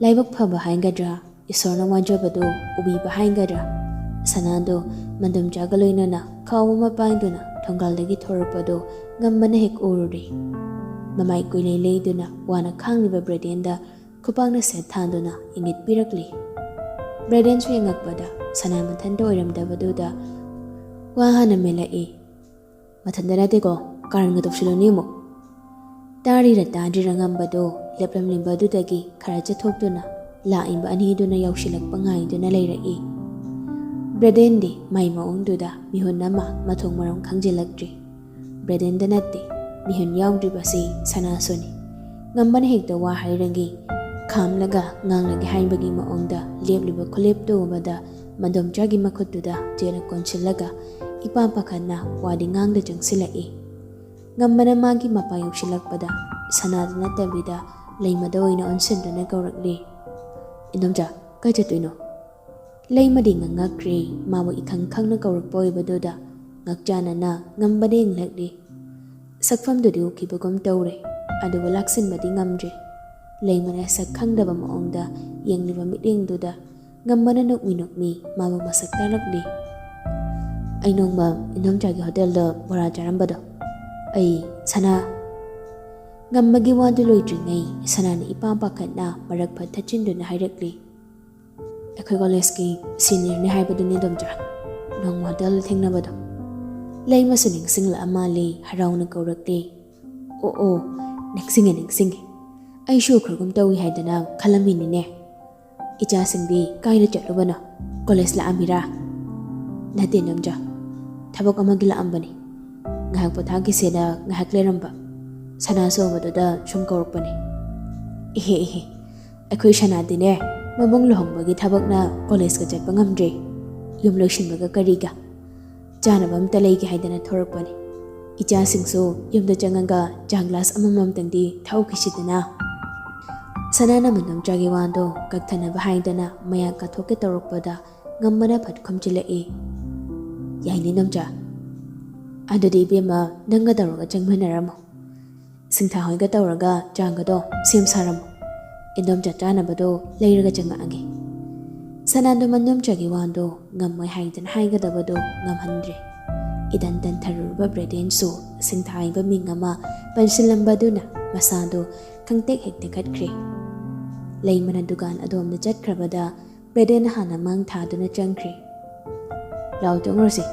ꯂꯥꯏꯕꯛ ꯐꯕ ꯍꯥꯏꯒꯗ꯭ꯔꯥ, ꯏꯁꯣꯔꯅ ꯋꯥꯖꯕꯗꯨ ꯎꯕꯤꯕ ꯍꯥꯏꯒꯗ꯭ꯔꯥ, ꯁꯅꯥꯗꯣ ꯃꯟꯗꯨꯝꯆꯥꯒ ꯂꯣꯏꯅꯅ ꯈꯥꯎ ꯑꯃ ꯄꯥꯏꯗꯨꯅ ꯊꯣꯡꯒꯥꯜꯗꯒꯤ ꯊꯣꯔꯛꯄꯗꯣ ꯉꯝꯕꯅ ꯍꯦꯛ ꯎꯔꯨꯔꯦ꯫ ꯃꯃꯥꯏ ꯀꯨꯏꯂꯩ ꯂꯩꯗꯨꯅ ꯋꯥꯅ ꯈꯥꯡꯂꯤꯕ ꯕ꯭ꯔꯦꯗꯦꯟꯗ ꯈꯨꯄꯥꯛꯅ ꯁꯦꯠ ꯊꯥꯗꯨꯅ ꯏꯪꯒꯤꯠ ꯄꯤꯔꯛꯂꯤ꯫ ꯕ꯭ꯔꯦꯗꯦꯟꯁꯨ ꯌꯦꯡꯉꯛꯄꯗ ꯁꯅꯥ ꯃꯊꯟꯇ ꯑꯣꯏꯔꯝꯗꯕꯗꯨꯗ ꯋꯥ ꯍꯥꯟꯅ ꯃꯦꯜꯂꯛꯏ꯫ "ꯃꯊꯟꯇ ꯅꯠꯇꯦꯀꯣ, ꯀꯥꯔꯟꯒ ꯇꯧꯁꯤꯜꯂꯨꯅꯤ ꯑꯃꯨꯛ꯫" ꯇꯥꯔꯤꯔ ꯇꯥꯗ꯭ꯔꯤꯔ ꯉꯝꯕꯗꯣ ꯂꯦꯞꯂꯝꯂꯤꯕ ꯑꯗꯨꯗꯒꯤ ꯈꯔ ꯆꯠꯊꯣꯛꯇꯨꯅ ꯂꯥꯛꯏꯕ ꯑꯅꯤꯗꯨꯅ ꯌꯧꯁꯤꯜꯂꯛꯄ ꯉꯥꯏꯗꯨꯅ ꯂꯩꯔꯛꯏ꯫ ꯕ꯭ꯔꯦꯗꯦꯟꯗꯤ ꯃꯥꯏ ꯃꯑꯣꯡꯗꯨꯗ ꯃꯤꯍꯨꯟ ꯑꯃ ꯃꯊꯣꯡ ꯃꯔꯝ ꯈꯪꯖꯤꯜꯂꯛꯇ꯭ꯔꯤ꯫ ꯕ꯭ꯔꯦꯗꯦꯟꯗ ꯅꯠꯇꯦ, ꯃꯤꯍꯨꯟ ꯌꯥꯎꯗ꯭ꯔꯤꯕꯁꯤ ꯁꯅꯥꯁꯨꯅꯤ꯫ ꯉꯝꯕꯅ ꯍꯦꯛꯇ ꯋꯥ ꯍꯥꯏꯔꯒꯦ, ꯈꯥꯝꯂꯒ ꯉꯥꯡꯂꯒꯦ ꯍꯥꯏꯕꯒꯤ ꯃꯑꯣꯡꯗ ꯂꯦꯞꯂꯤꯕ ꯈꯨꯂꯦꯞꯇꯨ ꯎꯕꯗ ꯃꯗꯣꯝꯆꯥꯒꯤ ꯃꯈꯨꯠꯇꯨꯗ ꯆꯦꯠꯅ ꯀꯣꯟꯁꯤꯜꯂꯒ ꯏꯄꯥ ꯄꯥꯈꯠꯅ ꯋꯥꯗꯤ ꯉꯥꯡꯗ ꯆꯪꯁꯤꯜꯂꯛꯏ꯫ ꯉꯝꯕꯅ ꯃꯥꯒꯤ ꯃꯄꯥ ꯌꯧꯁꯤꯜꯂꯛꯄꯗ ꯁꯅꯥꯗ ꯅꯠꯇꯕꯤꯗ ꯂꯩꯃꯗ ꯑꯣꯏꯅ ꯑꯣꯟꯁꯤꯟꯗꯨꯅ ꯀꯧꯔꯛꯂꯤ꯫ "ꯏꯟꯗꯣꯝꯆꯥ, ꯀꯥꯏ ꯆꯠꯇꯣꯏꯅꯣ?" ꯂꯩꯃꯗꯤ ꯉꯛꯉꯛꯈ꯭ꯔꯦ, ꯃꯥꯕꯨ ꯏꯈꯪ ꯈꯪꯅ ꯀꯧꯔꯛꯄ ꯑꯣꯏꯕꯗꯨꯗ ꯉꯛꯆꯥꯅꯅ ꯉꯝꯕꯅ ꯌꯦꯡꯂꯛꯂꯤ꯫ ꯁꯛꯐꯝꯗꯨꯗꯤ ꯎꯈꯤꯕꯒꯨꯝ ꯇꯧꯔꯦ, ꯑꯗꯨꯕꯨ ꯂꯥꯛꯁꯤꯟꯕꯗꯤ ꯉꯝꯗ꯭ꯔꯦ꯫ ꯂꯩꯃꯅ ꯁꯛ ꯈꯪꯗꯕ ꯃꯑꯣꯡꯗ ꯌꯦꯡꯂꯤꯕ ꯃꯤꯠꯌꯦꯡꯗꯨꯗ ꯉꯝꯕꯅ ꯅꯣꯛꯃꯤ ꯅꯣꯛꯃꯤ ꯃꯥꯕꯨ ꯃꯁꯛ ꯇꯥꯛꯂꯛꯂꯤ꯫ "ꯑꯩ ꯅꯣꯡꯃ ꯏꯟꯗꯣꯝꯆꯥꯒꯤ ꯍꯣꯇꯦꯜꯗ ꯕꯣꯔꯥ ꯆꯥꯔꯝꯕꯗꯣ, ꯑꯩ ꯁꯅꯥ"꯫ ꯉꯝꯕꯒꯤ ꯋꯥꯗꯨ ꯂꯣꯏꯗ꯭ꯔꯤꯉꯩ ꯁꯅꯥꯅ ꯏꯄꯥ ꯄꯥꯈꯠꯅ ꯃꯔꯛ ꯐꯠ ꯊꯠꯆꯤꯟꯗꯨꯅ ꯍꯥꯏꯔꯛꯂꯤ꯫ "ꯑꯩꯈꯣꯏ ꯀꯣꯂꯦꯖꯀꯤ ꯁꯤꯅꯤꯌꯔꯅꯤ ꯍꯥꯏꯕꯗꯨꯅꯤ, ꯏꯟꯗꯣꯝꯆꯥ, ꯅꯣꯡꯃ ꯍꯣꯇꯦꯜꯗ ꯊꯦꯡꯅꯕꯗꯣ"꯫ ꯂꯩꯃꯁꯨ ꯅꯤꯡꯁꯤꯡꯂꯛꯑ ꯃꯥꯜꯂꯦ, ꯍꯔꯥꯎꯅ ꯀꯧꯔꯛꯂꯦ꯫ "ꯑꯣ ꯑꯣ, ꯅꯤꯡꯁꯤꯡꯉꯦ ꯅꯤꯡꯁꯤꯡꯉꯦ, ꯑꯩꯁꯨ ꯎꯈ꯭ꯔꯒꯨꯝ ꯇꯧꯏ ꯍꯥꯏꯗꯅ ꯈꯜꯂꯝꯃꯤꯅꯤꯅꯦ꯫ ꯏꯆꯥꯁꯤꯡꯗꯤ ꯀꯥꯏꯗ ꯆꯠꯂꯨꯕꯅꯣ? ꯀꯣꯂꯦꯖ ꯂꯥꯛꯑꯝꯃꯤꯔꯥ?" "ꯅꯠꯇꯦ ꯏꯟꯗꯣꯝꯆꯥ, ꯊꯕꯛ ꯑꯃꯒꯤ ꯂꯥꯛꯑꯝꯕꯅꯤ꯫ ꯉꯥꯏꯍꯥꯛ ꯄꯣꯊꯥꯈꯤꯁꯦꯅ ꯉꯥꯏꯍꯥꯛ ꯂꯩꯔꯝꯕ, ꯁꯅꯥꯁꯨ ꯎꯕꯗꯨꯗ ꯁꯨꯝ ꯀꯧꯔꯛꯄꯅꯤ"꯫ "ꯏꯍꯦ ꯏꯍꯦ, ꯑꯩꯈꯣꯏ ꯁꯅꯥꯗꯤꯅꯦ, ꯃꯕꯨꯡ ꯂꯨꯍꯣꯡꯕꯒꯤ ꯊꯕꯛꯅ ꯀꯣꯂꯦꯖꯀ ꯆꯠꯄ ꯉꯝꯗ꯭ꯔꯦ꯫ ꯌꯨꯝ ꯂꯣꯏꯁꯤꯟꯕꯒ ꯀꯔꯤꯒ꯫ ꯆꯥꯅꯕ ꯑꯝꯇ ꯂꯩꯒꯦ ꯍꯥꯏꯗꯅ ꯊꯣꯔꯛꯄꯅꯤ꯫ ꯏꯆꯥꯁꯤꯡꯁꯨ ꯌꯨꯝꯗ ꯆꯪꯉꯒ ꯆꯥ ꯒ꯭ꯂꯥꯁ ꯑꯃꯃꯝꯇꯪꯗꯤ ꯊꯛꯎꯈꯤꯁꯤꯗꯅ"꯫ ꯁꯅꯥꯅ ꯃꯗꯣꯝꯆꯥꯒꯤ ꯋꯥꯗꯣ ꯀꯛꯊꯅꯕ ꯍꯥꯏꯗꯅ ꯃꯌꯥ ꯀꯥꯊꯣꯛꯀꯦ ꯇꯧꯔꯛꯄꯗ ꯉꯝꯕꯅ ꯐꯠ ꯈꯨꯝꯖꯤꯜꯂꯛꯏ꯫ "ꯌꯥꯏꯅꯦ ꯏꯟꯗꯣꯝꯆꯥ, ꯑꯗꯨꯗꯤ ꯏꯕꯦꯝꯃ ꯅꯪꯒ ꯇꯧꯔꯒ ꯆꯪꯃꯤꯟꯅꯔꯝꯃꯣ꯫ ꯁꯤꯡꯊꯥ ꯍꯣꯏꯒ ꯇꯧꯔꯒ ꯆꯥꯒꯗꯣ ꯁꯦꯝ ꯁꯥꯔꯝꯃꯣ꯫ ꯏꯟꯗꯣꯝꯆꯥ ꯆꯥꯅꯕꯗꯣ ꯂꯩꯔꯒ ꯆꯪꯉꯛꯑꯒꯦ"꯫ ꯁꯅꯥꯗꯣ ꯃꯗꯣꯝꯆꯥꯒꯤ ꯋꯥꯗꯣ ꯉꯝꯃꯣꯏ ꯍꯥꯏꯗꯅ ꯍꯥꯏꯒꯗꯕꯗꯣ ꯉꯝꯍꯟꯗ꯭ꯔꯦ꯫ ꯏꯇꯟ ꯇꯟꯊꯔꯨꯔꯕ ꯕ꯭ꯔꯦꯗꯦꯟꯁꯨ ꯁꯤꯡꯊꯥ ꯍꯥꯏꯕ ꯃꯤꯡ ꯑꯃ ꯄꯟꯁꯤꯜꯂꯝꯕꯗꯨꯅ ꯃꯁꯥꯗꯣ ꯈꯪꯇꯦꯛ ꯍꯦꯛ ꯇꯦꯛꯈꯠꯈ꯭ꯔꯦ꯫ ꯂꯩꯃꯅ ꯗꯨꯀꯥꯟ ꯑꯗꯣꯝꯗ ꯆꯠꯈ꯭ꯔꯕꯗ ꯕ꯭ꯔꯦꯗꯦꯟ ꯍꯥꯟꯅ ꯃꯥꯡ ꯊꯥꯗꯨꯅ ꯆꯪꯈ꯭ꯔꯦ꯫ "ꯂꯥꯎ ꯆꯪꯉꯨꯔꯁꯤ,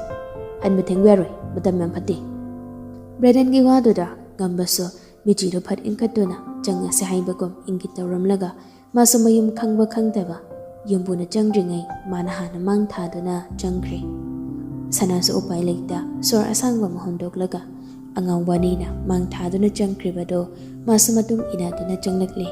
ꯍꯟꯕ ꯊꯦꯡꯕ ꯌꯥꯔꯣꯏ, ꯃꯇꯝ ꯌꯥꯝ ꯐꯠꯇꯦ"꯫ ꯕ꯭ꯔꯦꯗꯦꯟꯒꯤ ꯋꯥꯗꯨꯗ ꯉꯝꯕꯁꯨ ꯃꯤꯆꯤꯗꯨ ꯐꯠ ꯏꯟꯈꯠꯇꯨꯅ ꯆꯪꯉꯁꯦ ꯍꯥꯏꯕꯒꯨꯝ ꯏꯪꯒꯤꯠ ꯇꯧꯔꯝꯂꯒ ꯃꯥꯁꯨ ꯃꯌꯨꯝ ꯈꯪꯕ ꯈꯪꯗꯕ ꯌꯨꯝꯕꯨꯅ ꯆꯪꯗ꯭ꯔꯤꯉꯩ ꯃꯥꯅ ꯍꯥꯟꯅ ꯃꯥꯡ ꯊꯥꯗꯨꯅ ꯆꯪꯈ꯭ꯔꯦ꯫ ꯁꯅꯥꯁꯨ ꯎꯄꯥꯏ ꯂꯩꯇ ꯁꯣꯔ ꯑꯁꯥꯡꯕ ꯑꯃ ꯍꯣꯟꯗꯣꯛꯂꯒ ꯑꯉꯥꯎꯕ ꯑꯅꯤꯅ ꯃꯥꯡ ꯊꯥꯗꯨꯅ ꯆꯪꯈ꯭ꯔꯤꯕꯗꯣ ꯃꯥꯁꯨ ꯃꯇꯨꯡ ꯏꯟꯅꯗꯨꯅ ꯆꯪꯂꯛꯂꯦ꯫